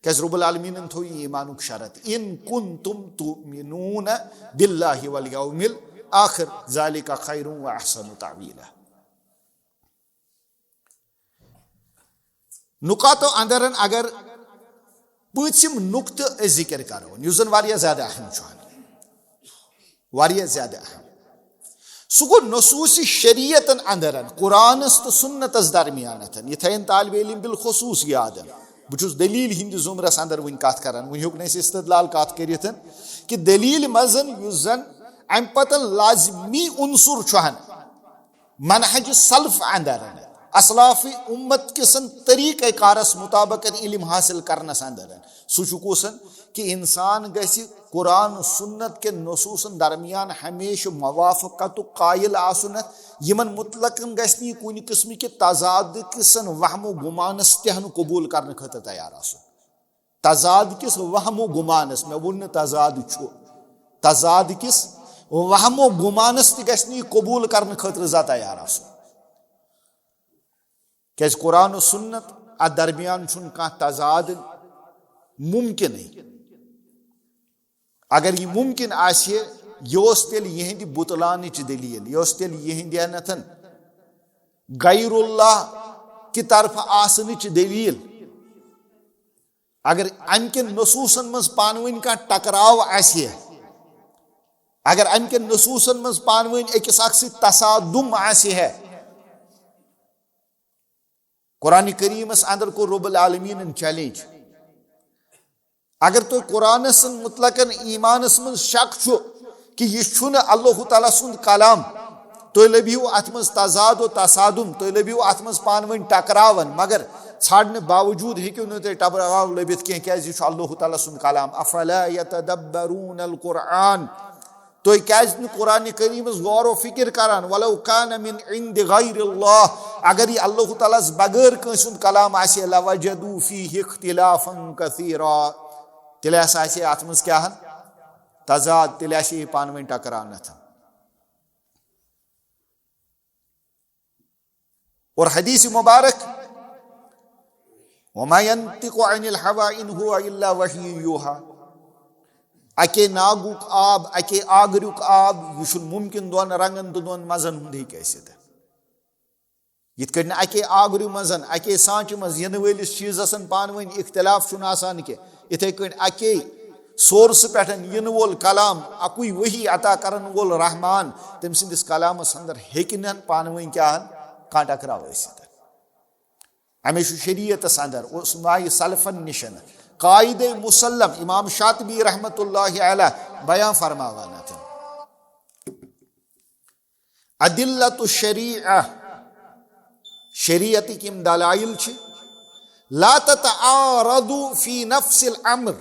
کیٛازِ رب العالمیٖنن تھوٚو یہِ ایٖمانُک شرط، "ان کنتم تؤمنون باللہ والیوم الآخر ذالک خیر و احسن تأویلا۔" نکاتو اندرن اگر پٲنٛژِم نقطہٕ أسۍ ذکر کرو، یُس زن واریاہ زیادٕ اہم چھُ، واریاہ زیادٕ اہم، سُہ گوٚو نصوص شریعتن اندرن، قرآنس تہٕ سنتس درمیانتن۔ یہِ تھاین طالب علم بالخصوص یادن۔ بہٕ چھُس دلیل ہٕنٛدِ زمرس اندر وٕنہِ کتھ کران، وٕنہِ ہیوٚک نہٕ اَسہِ استدلال کتھ کٔرِتھ کہِ دلیل منٛزن یُس زن امہِ پتہٕ لازمی عنصر چھُ ہن منہج سلف اندر، اسلاف امت کسن طریقہ کارس مطابق علم حاصل کرنس اندر، سُہ چھُ کُسن کہِ انسان گژھِ قرآن سنت کٮ۪ن نصوصن درمیان ہمیشہ موافقتُک قائل آسُن، یِمن متعلقن گژھِ نہٕ یہِ کُنہِ قسمہٕ کہِ تضاد کسن وہم و گمانس تہِ ہن قبول کرنہٕ خٲطرٕ تیار آسُن۔ تضاد کِس وہم و گمانس، مےٚ ووٚن نہٕ تضاد چھُ، تضاد کِس وہم و گمانس تہِ گژھِ نہٕ یہِ قبول کرنہٕ خٲطرٕ زانٛہہ تیار آسُن۔ کیٛازِ قرآن و سنت اتھ درمیان چھُنہٕ کانٛہہ تضاد ممکنٕے۔ اگر یہِ ممکن آسہِ ہے، یہِ اوس تیٚلہِ یِہنٛدِ بطلانٕچ دٔلیٖل، یہِ اوس تیٚلہِ یِہنٛدٮ۪نتھن غیر اللہ کہِ طرفہٕ آسنٕچ دٔلیٖل۔ اگر امہِ کٮ۪ن نصوٗصن منٛز پانہٕ ؤنۍ کانٛہہ ٹکراو آسہِ ہے، اگر امہِ کٮ۪ن نصوٗصن منٛز پانہٕ ؤنۍ أکِس اکھ سۭتۍ تصادم آسہِ ہے، قرآن کریمس اندر کوٚر رب العالمیٖنن چیلنج۔ اگر تۄہہِ قرآنس متعلقن ایمانس منٛز شک چھُ کہِ یہِ چھُنہٕ اللہ تعالیٰ سُنٛد کلام، تُہۍ لٔبِو اتھ منٛز تضاد و تصادم، تُہۍ لٔبِو اتھ منٛز پانہٕ ؤنۍ ٹکراون، مگر ژھانڈنہٕ باوجود ہیٚکِو نہٕ تُہۍ ٹکراو لٔبِتھ کینٛہہ، کیازِ یہِ چھُ اللہ تعالیٰ سُنٛد کلام۔ افلا یتدبرون القرآن، تُہۍ کیازِ نہٕ قرآن کریمس غور و فکر کران؟ ولو کان من عند غیر اللہ، اگر یہِ اللہ تعالیٰ ہس بغٲر کٲنٛسہِ ہُنٛد کلام آسہِ ہے، لوجدوا فیہ اختلافا کثیرا، تیٚلہِ ہسا آسہِ ہے اتھ منٛز کیٛاہ ہن؟ تضاد، تیٚلہِ آسہِ ہے یہِ پانہٕ ؤنۍ ٹکراونتھ۔ اور حدیث مبارک، وما ينطق عن الهوى إن هو إلا وحي يوحى، اکے ناگُک آب، اکے آگریُک آب، یہِ چھُنہٕ ممکن دۄن رنگن تہٕ دۄن مزن ہُنٛد ہیٚکہِ ٲسِتھ۔ یِتھ کٔنۍ نہٕ اکے آگرِ منٛز، اکے سانچہِ منٛز یِنہٕ وٲلِس چیٖزس پانہٕ ؤنۍ اختلاف چھُنہٕ آسان کینٛہہ، یِتھے کٔنۍ اکے سورسہٕ پٮ۪ٹھ یِنہٕ وول کلام، اکُے وحی عطا کرن وول رحمان، تٔمۍ سٕنٛدِس کلامس اندر ہیٚکہِ نہٕ پانہٕ ؤنۍ کیٛاہ ہن کانٛہہ ٹکراو ٲسِتھ۔ اَمے چھُ شریعتس اندر اوس مایہِ سلفن نِشن قاعدے مسلم امام شاطبی رحمتہ اللہ علیہ بیان فرماوان اتھ۔ ادلۃ الشریعہ، شریعتٕکۍ یِم دلائل چھِ، لا تتعارض فی نفس الامر،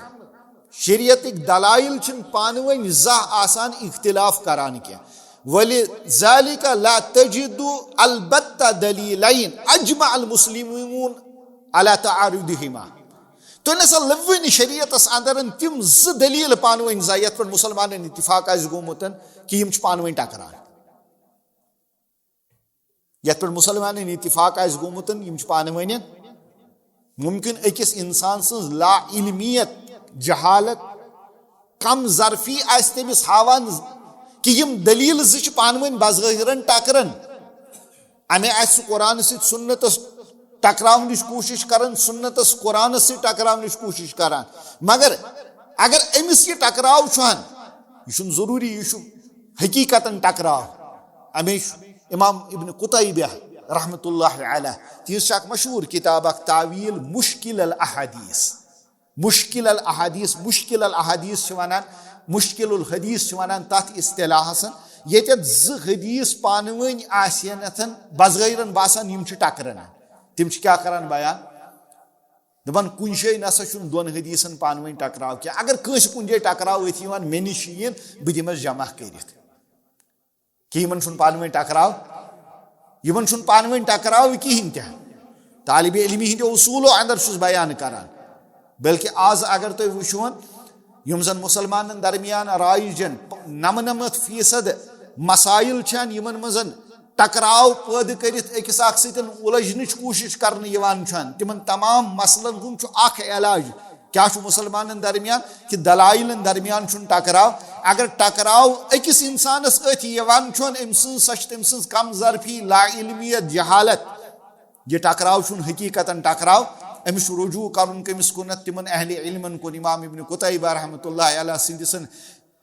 شریعتٕکۍ دلائل چھِنہٕ پانہٕ ؤنۍ زانٛہہ آسان اختلاف کران کینٛہہ۔ ولذالک لا تجد البتہ دلیلین اجمع المسلمون علی تعارضہما۔ تُہۍ نسا لٔبوٕ نہٕ شریعتس اندر تِم زٕ دلیل پانہٕ ؤنۍ زانٛہہ یتھ پٮ۪ٹھ مسلمانن اتفاق آسہِ گوٚمُت کہِ یِم چھِ پانہٕ ؤنۍ ٹکران۔ یتھ پٮ۪ٹھ مسلمانن اتفاق آسہِ گوٚمُت، یِم چھِ پانہٕ ؤنۍ ممکن أکِس انسان سٕنٛز لا علمیت، جہالت، کم ظرفی آسہِ تٔمِس ہاوان کہِ یِم دلیل زٕ چھِ پانہٕ ؤنۍ بظٲہرن ٹکران۔ اَمے آسہِ سُہ قرآنس سۭتۍ سنتس ٹکراونٕچ کوٗشش کران، سنتس قرآنس سۭتۍ ٹکراونٕچ کوٗشش کران۔ مگر اگر أمِس یہِ ٹکراو چھُ ہن، یہِ چھُنہٕ ضروٗری، یہِ چھُ حقیقتاً ٹکراو۔ اَمے چھُ امام ابن قتیبہ رحمتہ اللہ علیہ، تِہنٛز چھِ اکھ مشہوٗر کتاب اکھ تاویل مشکل الاحادیث۔ مشکل الاحادیث، مشکل الاحادیث چھِ ونان، مشکل الحدیث چھِ ونان تتھ اصطلاحس، ییٚتٮ۪تھ زٕ حدیث پانہٕ ؤنۍ آسن اتھن بظٲہرن باسان، یِم چھِ ٹکران۔ تِم چھِ کیٛاہ کران بیان؟ دَپان، کُنہِ جایہِ نسا چھُنہٕ دۄن حدیثن پانہٕ ؤنۍ ٹکراو کینٛہہ۔ اگر کٲنٛسہِ کُنہِ جایہِ ٹکراو أتھۍ یِوان، مےٚ نِش یِیِن، بہٕ دِمس جمع کٔرِتھ۔ کہِ یِمن چھُنہٕ پانہٕ ؤنۍ ٹکراو، یِمن چھُنہٕ پانہٕ ؤنۍ ٹکراو کِہینۍ تہِ۔ طالب علمی ہٕنٛدِ اصوٗلو اندر چھُس بیان کران۔ بلکہِ آز اگر تُہۍ وٕچھون، یِم زن مُسلمانن درمیان رایجن نمنمتھ فیصد مسائل چھن، یِمن منٛز ٹکراو پٲدٕ کٔرِتھ أکِس اکھ سۭتۍ اُلجھنٕچ کوٗشش کرنہٕ یِوان چھن، تِمن تمام مسلن ہُنٛد چھُ اکھ علاج۔ کیٛاہ چھُ مُسلمانن درمیان؟ کہِ دلائلن درمیان چھُنہٕ ٹکراو۔ اگر ٹکراو أکِس انسانس أتھۍ یِوان چھُن، أمۍ سٕنٛز، سۄ چھِ تٔمۍ سٕنٛز کم ظرفی، لا علمیت، جہالت۔ یہِ ٹکراو چھُنہٕ حقیقتاً ٹکراو۔ أمِس چھُ رجوع کرُن کٔمِس کُنتھ؟ تِمن اہل علمن کُن۔ امام ابن قتیبہ رحمۃ اللہ علیہ سٕنٛدِ سن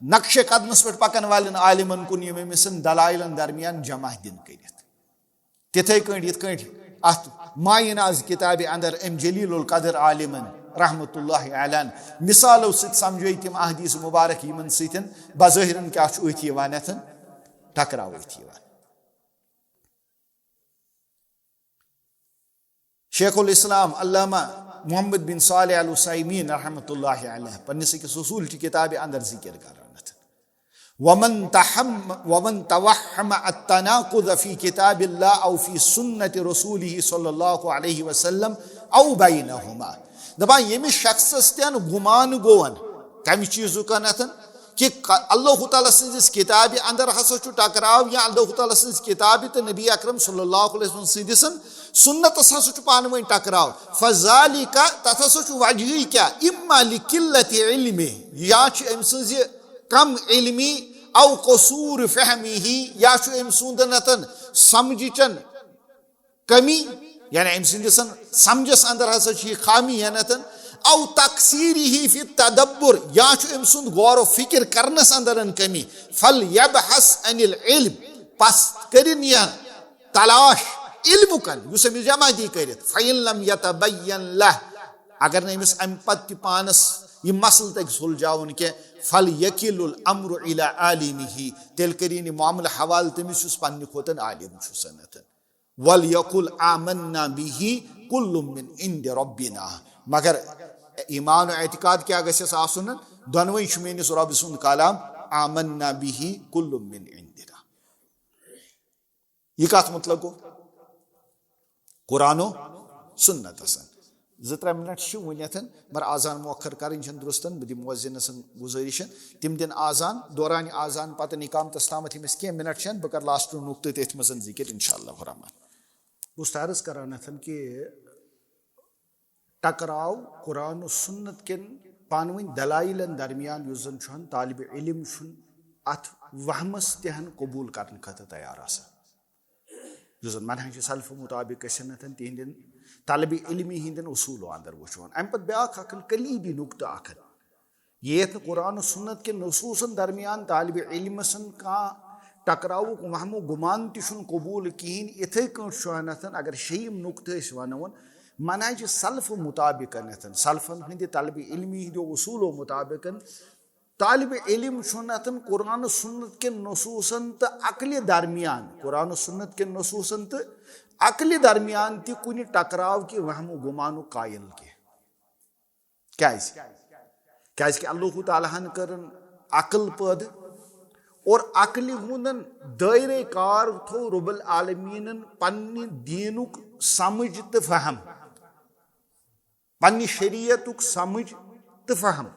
نقش قدمس پٮ۪ٹھ پکن والٮ۪ن عالمن کُن، یِم أمۍ سٕنٛدۍ دلائلن درمیان جمع دِن کٔرِتھ۔ تِتھے کٲٹھۍ یِتھ کٲٹھۍ اتھ مایناز کتابہِ اندر أمۍ جلیل القدر عالمن رحمۃ اللہ علیہ مثالو سۭتۍ سمجھٲے تِم احادیث مبارک، یِمن سۭتۍ بظٲہرن کیٛاہ چھُ أتھۍ یِوان، اتھن ٹکراو أتھۍ یِوان۔ شیخ الاسلام علامہ محمد بن صالح العثیمین رحمۃ اللہ علیہ پننِس أکِس اصوٗل چہِ کِتابہِ اندر ذِکِر کران۔ ومن تحم ومن توہم التناقض فی کتاب اللہ او فی سنت رسولہ صلی اللہ علیہ وسلم او بینہما۔ دپان، ییٚمِس شخصس تہِ گُمان گوٚون کمہِ چیٖزُک انتھن، کہِ ک-، اللہ تعالیٰ سٕنٛزِس کِتابہِ اندر ہسا چھُ ٹکراو، یا اللہ تعالیٰ سٕنٛزِ کِتابہِ تہٕ نبی اکرم صلی اللہ علیہ وسلم سٕنٛدِس سنتس ہسا چھُ پانہٕ ؤنۍ ٹکراو، فذالک، تتھ ہسا چھُ وجہٕے کیٛاہ؟ اما لقلت علمہ، یا چھُ أمۍ سٕنٛزِ کم علمی، او قصور فہمہ، یا چھُ أمۍ سُنٛد نتن سمجھچن کمی، یعنی أمۍ سٕنٛدِس سمجھس اندر ہسا چھِ یہِ خامی ہٮ۪نتن، او تقصیرہ فی التدبر، یا چھُ أمۍ سُنٛد غور و فکر کرنس اندرن کمی، فلیبحث عن العلم، پس کٔرِن یہِ تلاش علمُکن، یُس أمِس جمع دی کٔرِتھ، فإن لم يتبين له، اگر نہٕ أمِس امہِ پتہٕ تہِ پانس یہِ مسلہٕ تگہِ سلجھاوُن کینٛہہ، فلیکل الامر الی عالمہ، تیٚلہِ کٔرِن یہِ معاملہٕ حوالہٕ تٔمِس یُس پننہِ کھۄتن عالم چھُ سنتن۔ وَلْيَقُلْ آمَنَّا بِهِ كُلٌّ مِّنْ عِنْدِ رَبِّنَا۔ مگر ایمان و اعتقاد کیٛاہ گژھٮ۪س آسُن؟ دۄنوَے چھُ میٛٲنِس رۄبہٕ سُنٛد کلام، آمَنَّا بِهِ كُلٌّ مِّنْ عِنْدِنَا۔ یہِ کَتھ مُتلق گوٚو؟ قرآن و سُنتَس۔ زٕ ترٛےٚ منٹ چھِ وُنٮ۪تھ، مگر آذان مؤخر کرٕنۍ چھَنہٕ درستن۔ بہٕ دِمہٕ مؤذنَس گُزٲرِش، تِم دِن آذان، دوران آذان پتہٕ اقامتس تامَتھ یِم اَسہِ کینٛہہ منٹ چھِ، بہٕ کرٕ لاسٹ نُقطہٕ تٔتھۍ منٛز ذِکِر، انشاءاللہ الرحمن۔ بہٕ اوسُس عرض کران اَتھن کہِ ٹکراو قرآن و سُنت کٮ۪ن پانہٕ ؤنۍ دلائلن درمیان، یُس زن چھُ ہن طالب علم چھُنہٕ اتھ وہمس تہِ ہن قبول کرنہٕ خٲطرٕ تیار آسان۔ یُس زن منہج سلف مطابق أسۍ ہن تِہنٛدٮ۪ن طلب علمی ہٕنٛدٮ۪ن اصوٗلو اندر وٕچھون۔ امہِ پتہٕ بیٛاکھ اکھ ہن کلیدی نقطہٕ اکھ ہن۔ یتھ نہٕ قرآن و سنت کٮ۪ن نصوٗصن درمیان طالب علمہٕ سُنٛد کانٛہہ ٹکراوُک وہم و گُمان تہِ چھُنہٕ قبوٗل کِہیٖنۍ۔ یِتھَے کٲٹھۍ چھُ ہن اگر شیٚیِم نقطہٕ أسۍ ونون، منہج سلف مطابق یتھ سلفن ہٕنٛدِ طلب علمی ہٕنٛدیو اصوٗلو مطابق طالب علم چھُنہٕ اتھن قرآن و سنت کٮ۪ن نصوٗصن تہٕ عقلہِ درمیان، قرآن و سنت کٮ۪ن نصوٗصن تہٕ عقلہِ درمیان تہِ کُنہِ ٹکراو کہِ وہم و گُمانُک قٲیِل کینٛہہ۔ کیازِ؟ کیازِ کہ اللہ تعالیٰ ہن کٔرٕن عقل پٲدٕ اور عقلہِ ہُنٛدن دٲیرے کار تھوٚو رب العالمیٖنن پننہِ دیٖنُک سمجھ تہٕ فہم۔ پننہِ شریعتُک سمجھ تہٕ فہم۔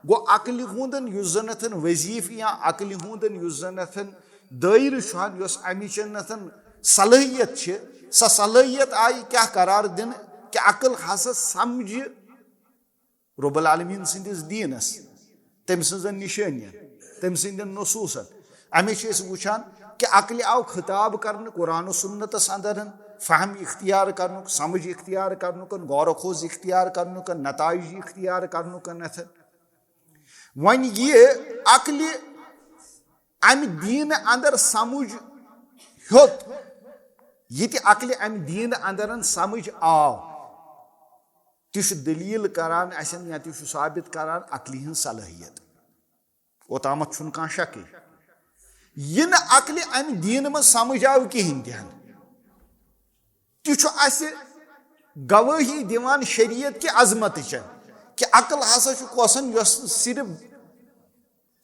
گوٚو عقلہِ ہُنٛدن یُس زن اتھن وظیفہٕ یا عقلہِ ہُنٛدن یُس زن اتھن دٲیرٕ چھُ ہن، یۄس امِچ اتھن صلٲحیت چھِ، سۄ صلٲحیت آیہِ کیٛاہ قرار دِنہٕ؟ کہِ عقل ہسا سمجھِ رب العالمین سٕنٛدِس دیٖنس، تٔمۍ سٕنٛزن نِشٲنین، تٔمۍ سٕنٛدٮ۪ن نصوٗصن۔ اَمے چھِ أسۍ وٕچھان کہِ عقلہِ آو خطاب کرنہٕ قرآن و سنتس اندر، فہم اختیار کرنُک، سمجھ اختیار کرنُک، غور و خوض اختیار کرنُک، نتائج اختیار کرنُک۔ وۄنۍ یہِ عقلہِ امہِ دیٖنہٕ اندر سمجھ ہیوٚت، یہِ تہِ عقلہِ امہِ دیٖنہٕ اندرن سمجھ آو، تہِ چھُ دلیل کران اسٮ۪ن یا تہِ چھُ ثابت کران عقلہِ ہٕنٛز صلٲحیت۔ اوتامتھ چھُنہٕ کانٛہہ شکٕے۔ یہِ نہٕ عقلہِ امہِ دیٖنہٕ منٛز سمجھ آو کِہینۍ تہِ ہن، تہِ چھُ اسہِ گوٲہی دِوان شریعت کہِ عظمتٕچ، کہِ عقل ہسا چھُ کۄسن یۄس صرف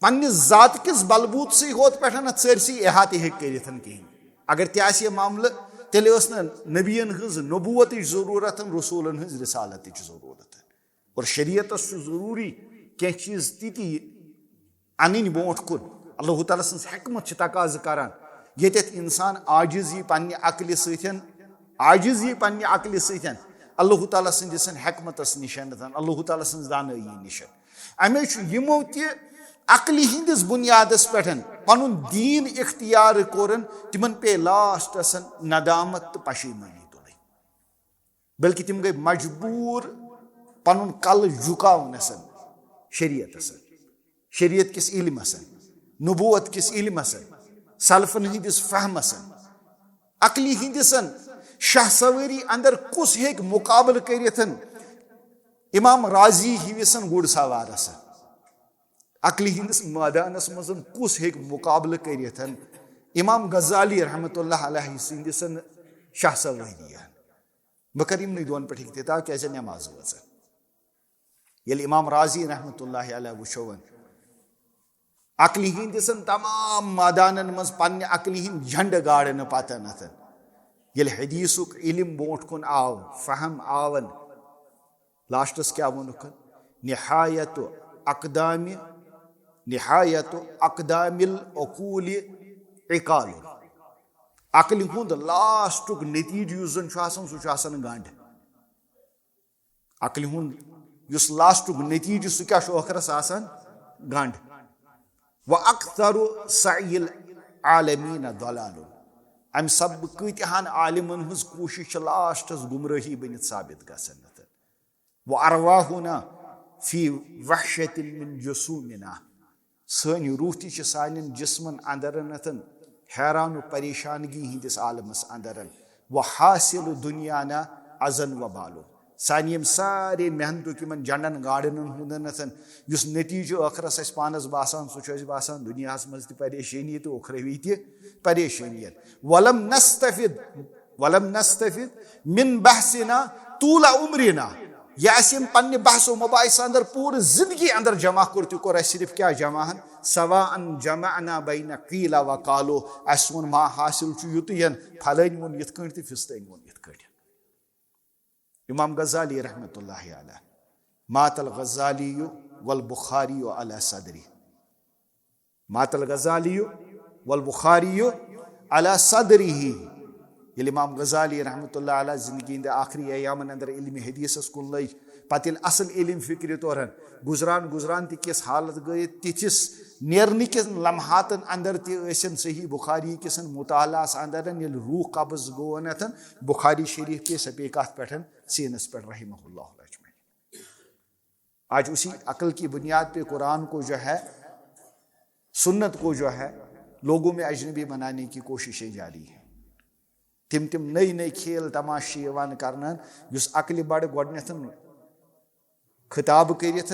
پننہِ ذات کِس بلبوٗت سٕے ہوت پٮ۪ٹھ اتھ سٲرسٕے احاطہٕ ہیٚکہِ کٔرِتھ کِہیٖنۍ۔ اگر تہِ آسہِ یہِ معاملہٕ، تیٚلہِ ٲس نہٕ نبیَن ہٕنٛز نبوتٕچ ضروٗرت، رسوٗلن ہٕنٛز رسالتٕچ ضروٗرت۔ اور شریعتس چھُ ضروٗری کینٛہہ چیٖز تِتہِ انٕنۍ برونٛٹھ کُن۔ اللہ تعالیٰ سٕنٛز حکمت چھِ تقاضہٕ کران، ییٚتٮ۪تھ انسان عاجز یی پننہِ عقلہِ سۭتۍ، عاجز یی پننہِ عقلہِ سۭتۍ اللہ تعالیٰ سٕنٛدِس حکمتس نِش، اللہ تعالیٰ سٕنٛز دانٲیی نِش۔ امے چھُ یِمو تہِ عقلہِ ہٕنٛدِس بُنیادس پٮ۪ٹھ پنُن دیٖن اختیار کوٚرُن، تِمن پیٚیہِ لاسٹس ندامت تہٕ پشیمٲنی تُلٕنۍ۔ بلکہ تِم گٔے مجبوٗر پنُن کلہٕ جُکاونس شریعتس، شریعت کِس علمس، نبوت کِس علمس، سلفن ہٕنٛدِس فہمس۔ عقلہِ ہٕنٛدِس شاہ سوٲری اندر کُس ہیٚکہِ مقابلہٕ کٔرِتھ امام رازی ہِوِس گُر سوارس؟ عقلہِ ہٕنٛدِس مٲدانس منٛز کُس ہیٚکہِ مقابلہٕ کٔرِتھ امام غزالی رحمتہ اللہ علیہ سٕنٛدِس شاہ سوٲری؟ بہٕ کرٕ یِمنٕے دۄن پٮ۪ٹھ اکتفا، کیازِ نماز وٲژ۔ ییٚلہِ امام رازی رحمتہ اللہ علیہ وٕچھو وۄنۍ، عقلہِ ہٕنٛدِس تمام مٲدانن منٛز پننہِ عقلہِ ہٕنٛدۍ جھنڈٕ گاڑنہٕ پتہٕ نتھن ییٚلہِ حدیثُک علم برونٛٹھ کُن آو، فہم آون، لاسٹس کیٛاہ ووٚنُکھ؟ نہایت اقدام، نہایت اقدام العقول عقال۔ عقلہِ ہُنٛد لاسٹُک نتیجہٕ یُس زن چھُ آسان، سُہ چھُ آسان گنڈ۔ عقلہِ ہُنٛد یُس لاسٹُک نتیجہٕ، سُہ کیٛاہ چھُ ٲخرس آسان؟ گنڈ۔ و اکثر سعی العالمین ضلال۔ امہِ سببہٕ کۭتیاہن عالمن ہٕنٛز کوٗشش چھِ لاسٹس گمرٲہی بٔنِتھ ثابت گژھان۔ و ارواحنا فی وحشت من جسومنا۔ سٲنۍ روح تہِ چھِ سانٮ۪ن جسمن اندر نتھن حیران و پریشانگی ہٕنٛدِس عالمس اندر۔ و حاصل دنیانا اذن و بالو۔ سانہِ یِم سارے محنتُک یِمن جنڈن گاڑنن ہُنٛد نتھن یُس نتیجہٕ ٲخرس اَسہِ پانس باسان، سُہ چھُ اَسہِ باسان دُنیاہس منٛز تہِ پریشٲنی تہٕ اُخروی تہِ پریشٲنی۔ ولم نستفد، ولم نستفد من بحثنا طول عمرنا۔ یہِ اَسہِ یِم پننہِ بحث و مباحث اندر پوٗرٕ زندگی اندر جمع کوٚر، تہِ کوٚر اَسہِ صرف کیٛاہ جمع ہن؟ سواء جمعنا بین قیل و قالو۔ اَسہِ ووٚن ما حاصل چھُ یُتُے ین، پھلٲنۍ ووٚن یِتھ کٲٹھۍ تہٕ فستٲنۍ ووٚن یِتھ کٲٹھۍ۔ امام غزالی رحمتہ اللہ علیہ، مات الغزالی والبخاری علی صدری۔ مات الغزالی والبخاری علی صدره۔ ییٚلہِ امام غزالی رحمتہ اللہ علیہ زندگی ہٕنٛدِ آخری ایامن اندر علم حدیثس کُن لٔج، پتہٕ ییٚلہِ اصل علم فکرِ تورن گزران گزران تہِ کِس حالت گٔے، تِتھِس نیرنہٕ کٮ۪ن لمحاتن اندر تہِ ٲسِن صحیح بخاری کِس مطالعس اندر ییٚلہِ روح قبض گوٚو، بخاری شریف پیٚیہِ سۄ پیٚیہِ کتھ پٮ۪ٹھ؟ سیٖنس پٮ۪ٹھ، رحمہ اللہ اجمعین۔ آج اسی عقل کی بنیاد پہ قرآن کو جو ہے، سنت کو جو ہے، لوگوں میں اجنبی بنانے کی کوششیں جاری ہیں۔ تِم تِم نٔے نٔے کھیل تماشہٕ چھِ یِوان کرنہٕ، یُس عقلہِ بڑٕ گۄڈٕنیتھ خطاب کٔرِتھ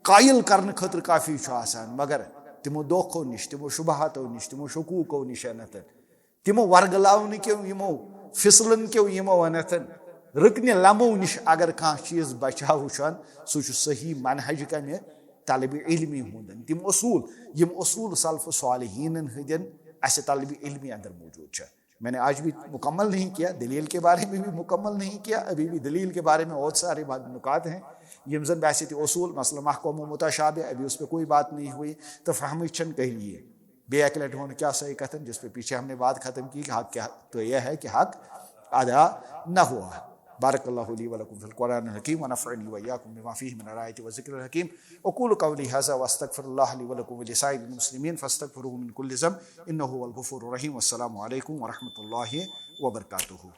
قٲیِل کرنہٕ خٲطرٕ کافی چھُ آسان، مگر تِمو دھوکھو نِش، تِمو شبہاتو نِش، تِمو شکوٗکو نِش انتھ، تِمو ورگلاونہٕ کیو یِمو فِصلن کیو یِمو انتھ رُکنہِ لمو نِش اگر کانٛہہ چیٖز بچاوُن چھُ، سُہ چھُ صحیح منہج کمہِ؟ طلبِ علمی ہُنٛد۔ تِم اصوٗل، یِم اصوٗل سلف صالحینن ہٕنٛدٮ۪ن اسہِ طلبِ علمی اندر موجود چھِ۔ میں نے آج بھی مکمل نہیں کیا، دلیل کے بارے میں بھی مکمل نہیں کیا، ابھی بھی دلیل کے بارے میں بہت سارے بات، نکات ہیں۔ یِم زن بحثیت اصول، مثلاً محکم و متشابہ، ابھی اس پہ کوئی بات نہیں ہوئی، تو فہمٕچ چھنہٕ کٔہلی۔ بیٚیہِ اکہِ لٹہِ ووٚن کیٛاہ سا یہِ کتھن، جس پہ پیچھے ہم نے بات ختم کی کہ حق کیا تو یہ ہے کہ حق ادا نہ ہوا۔ بارک اللہ لي ولكم في القرآن الحكيم ونفعني وإياكم بما فيه من الآيات والذكر الحكيم۔ أقول قولي هذا وأستغفر الله لي ولكم ولسائر المسلمين فاستغفروه من كل ذنب إنه هو الغفور الرحيم۔ والسلام عليكم ورحمة الله وبركاته۔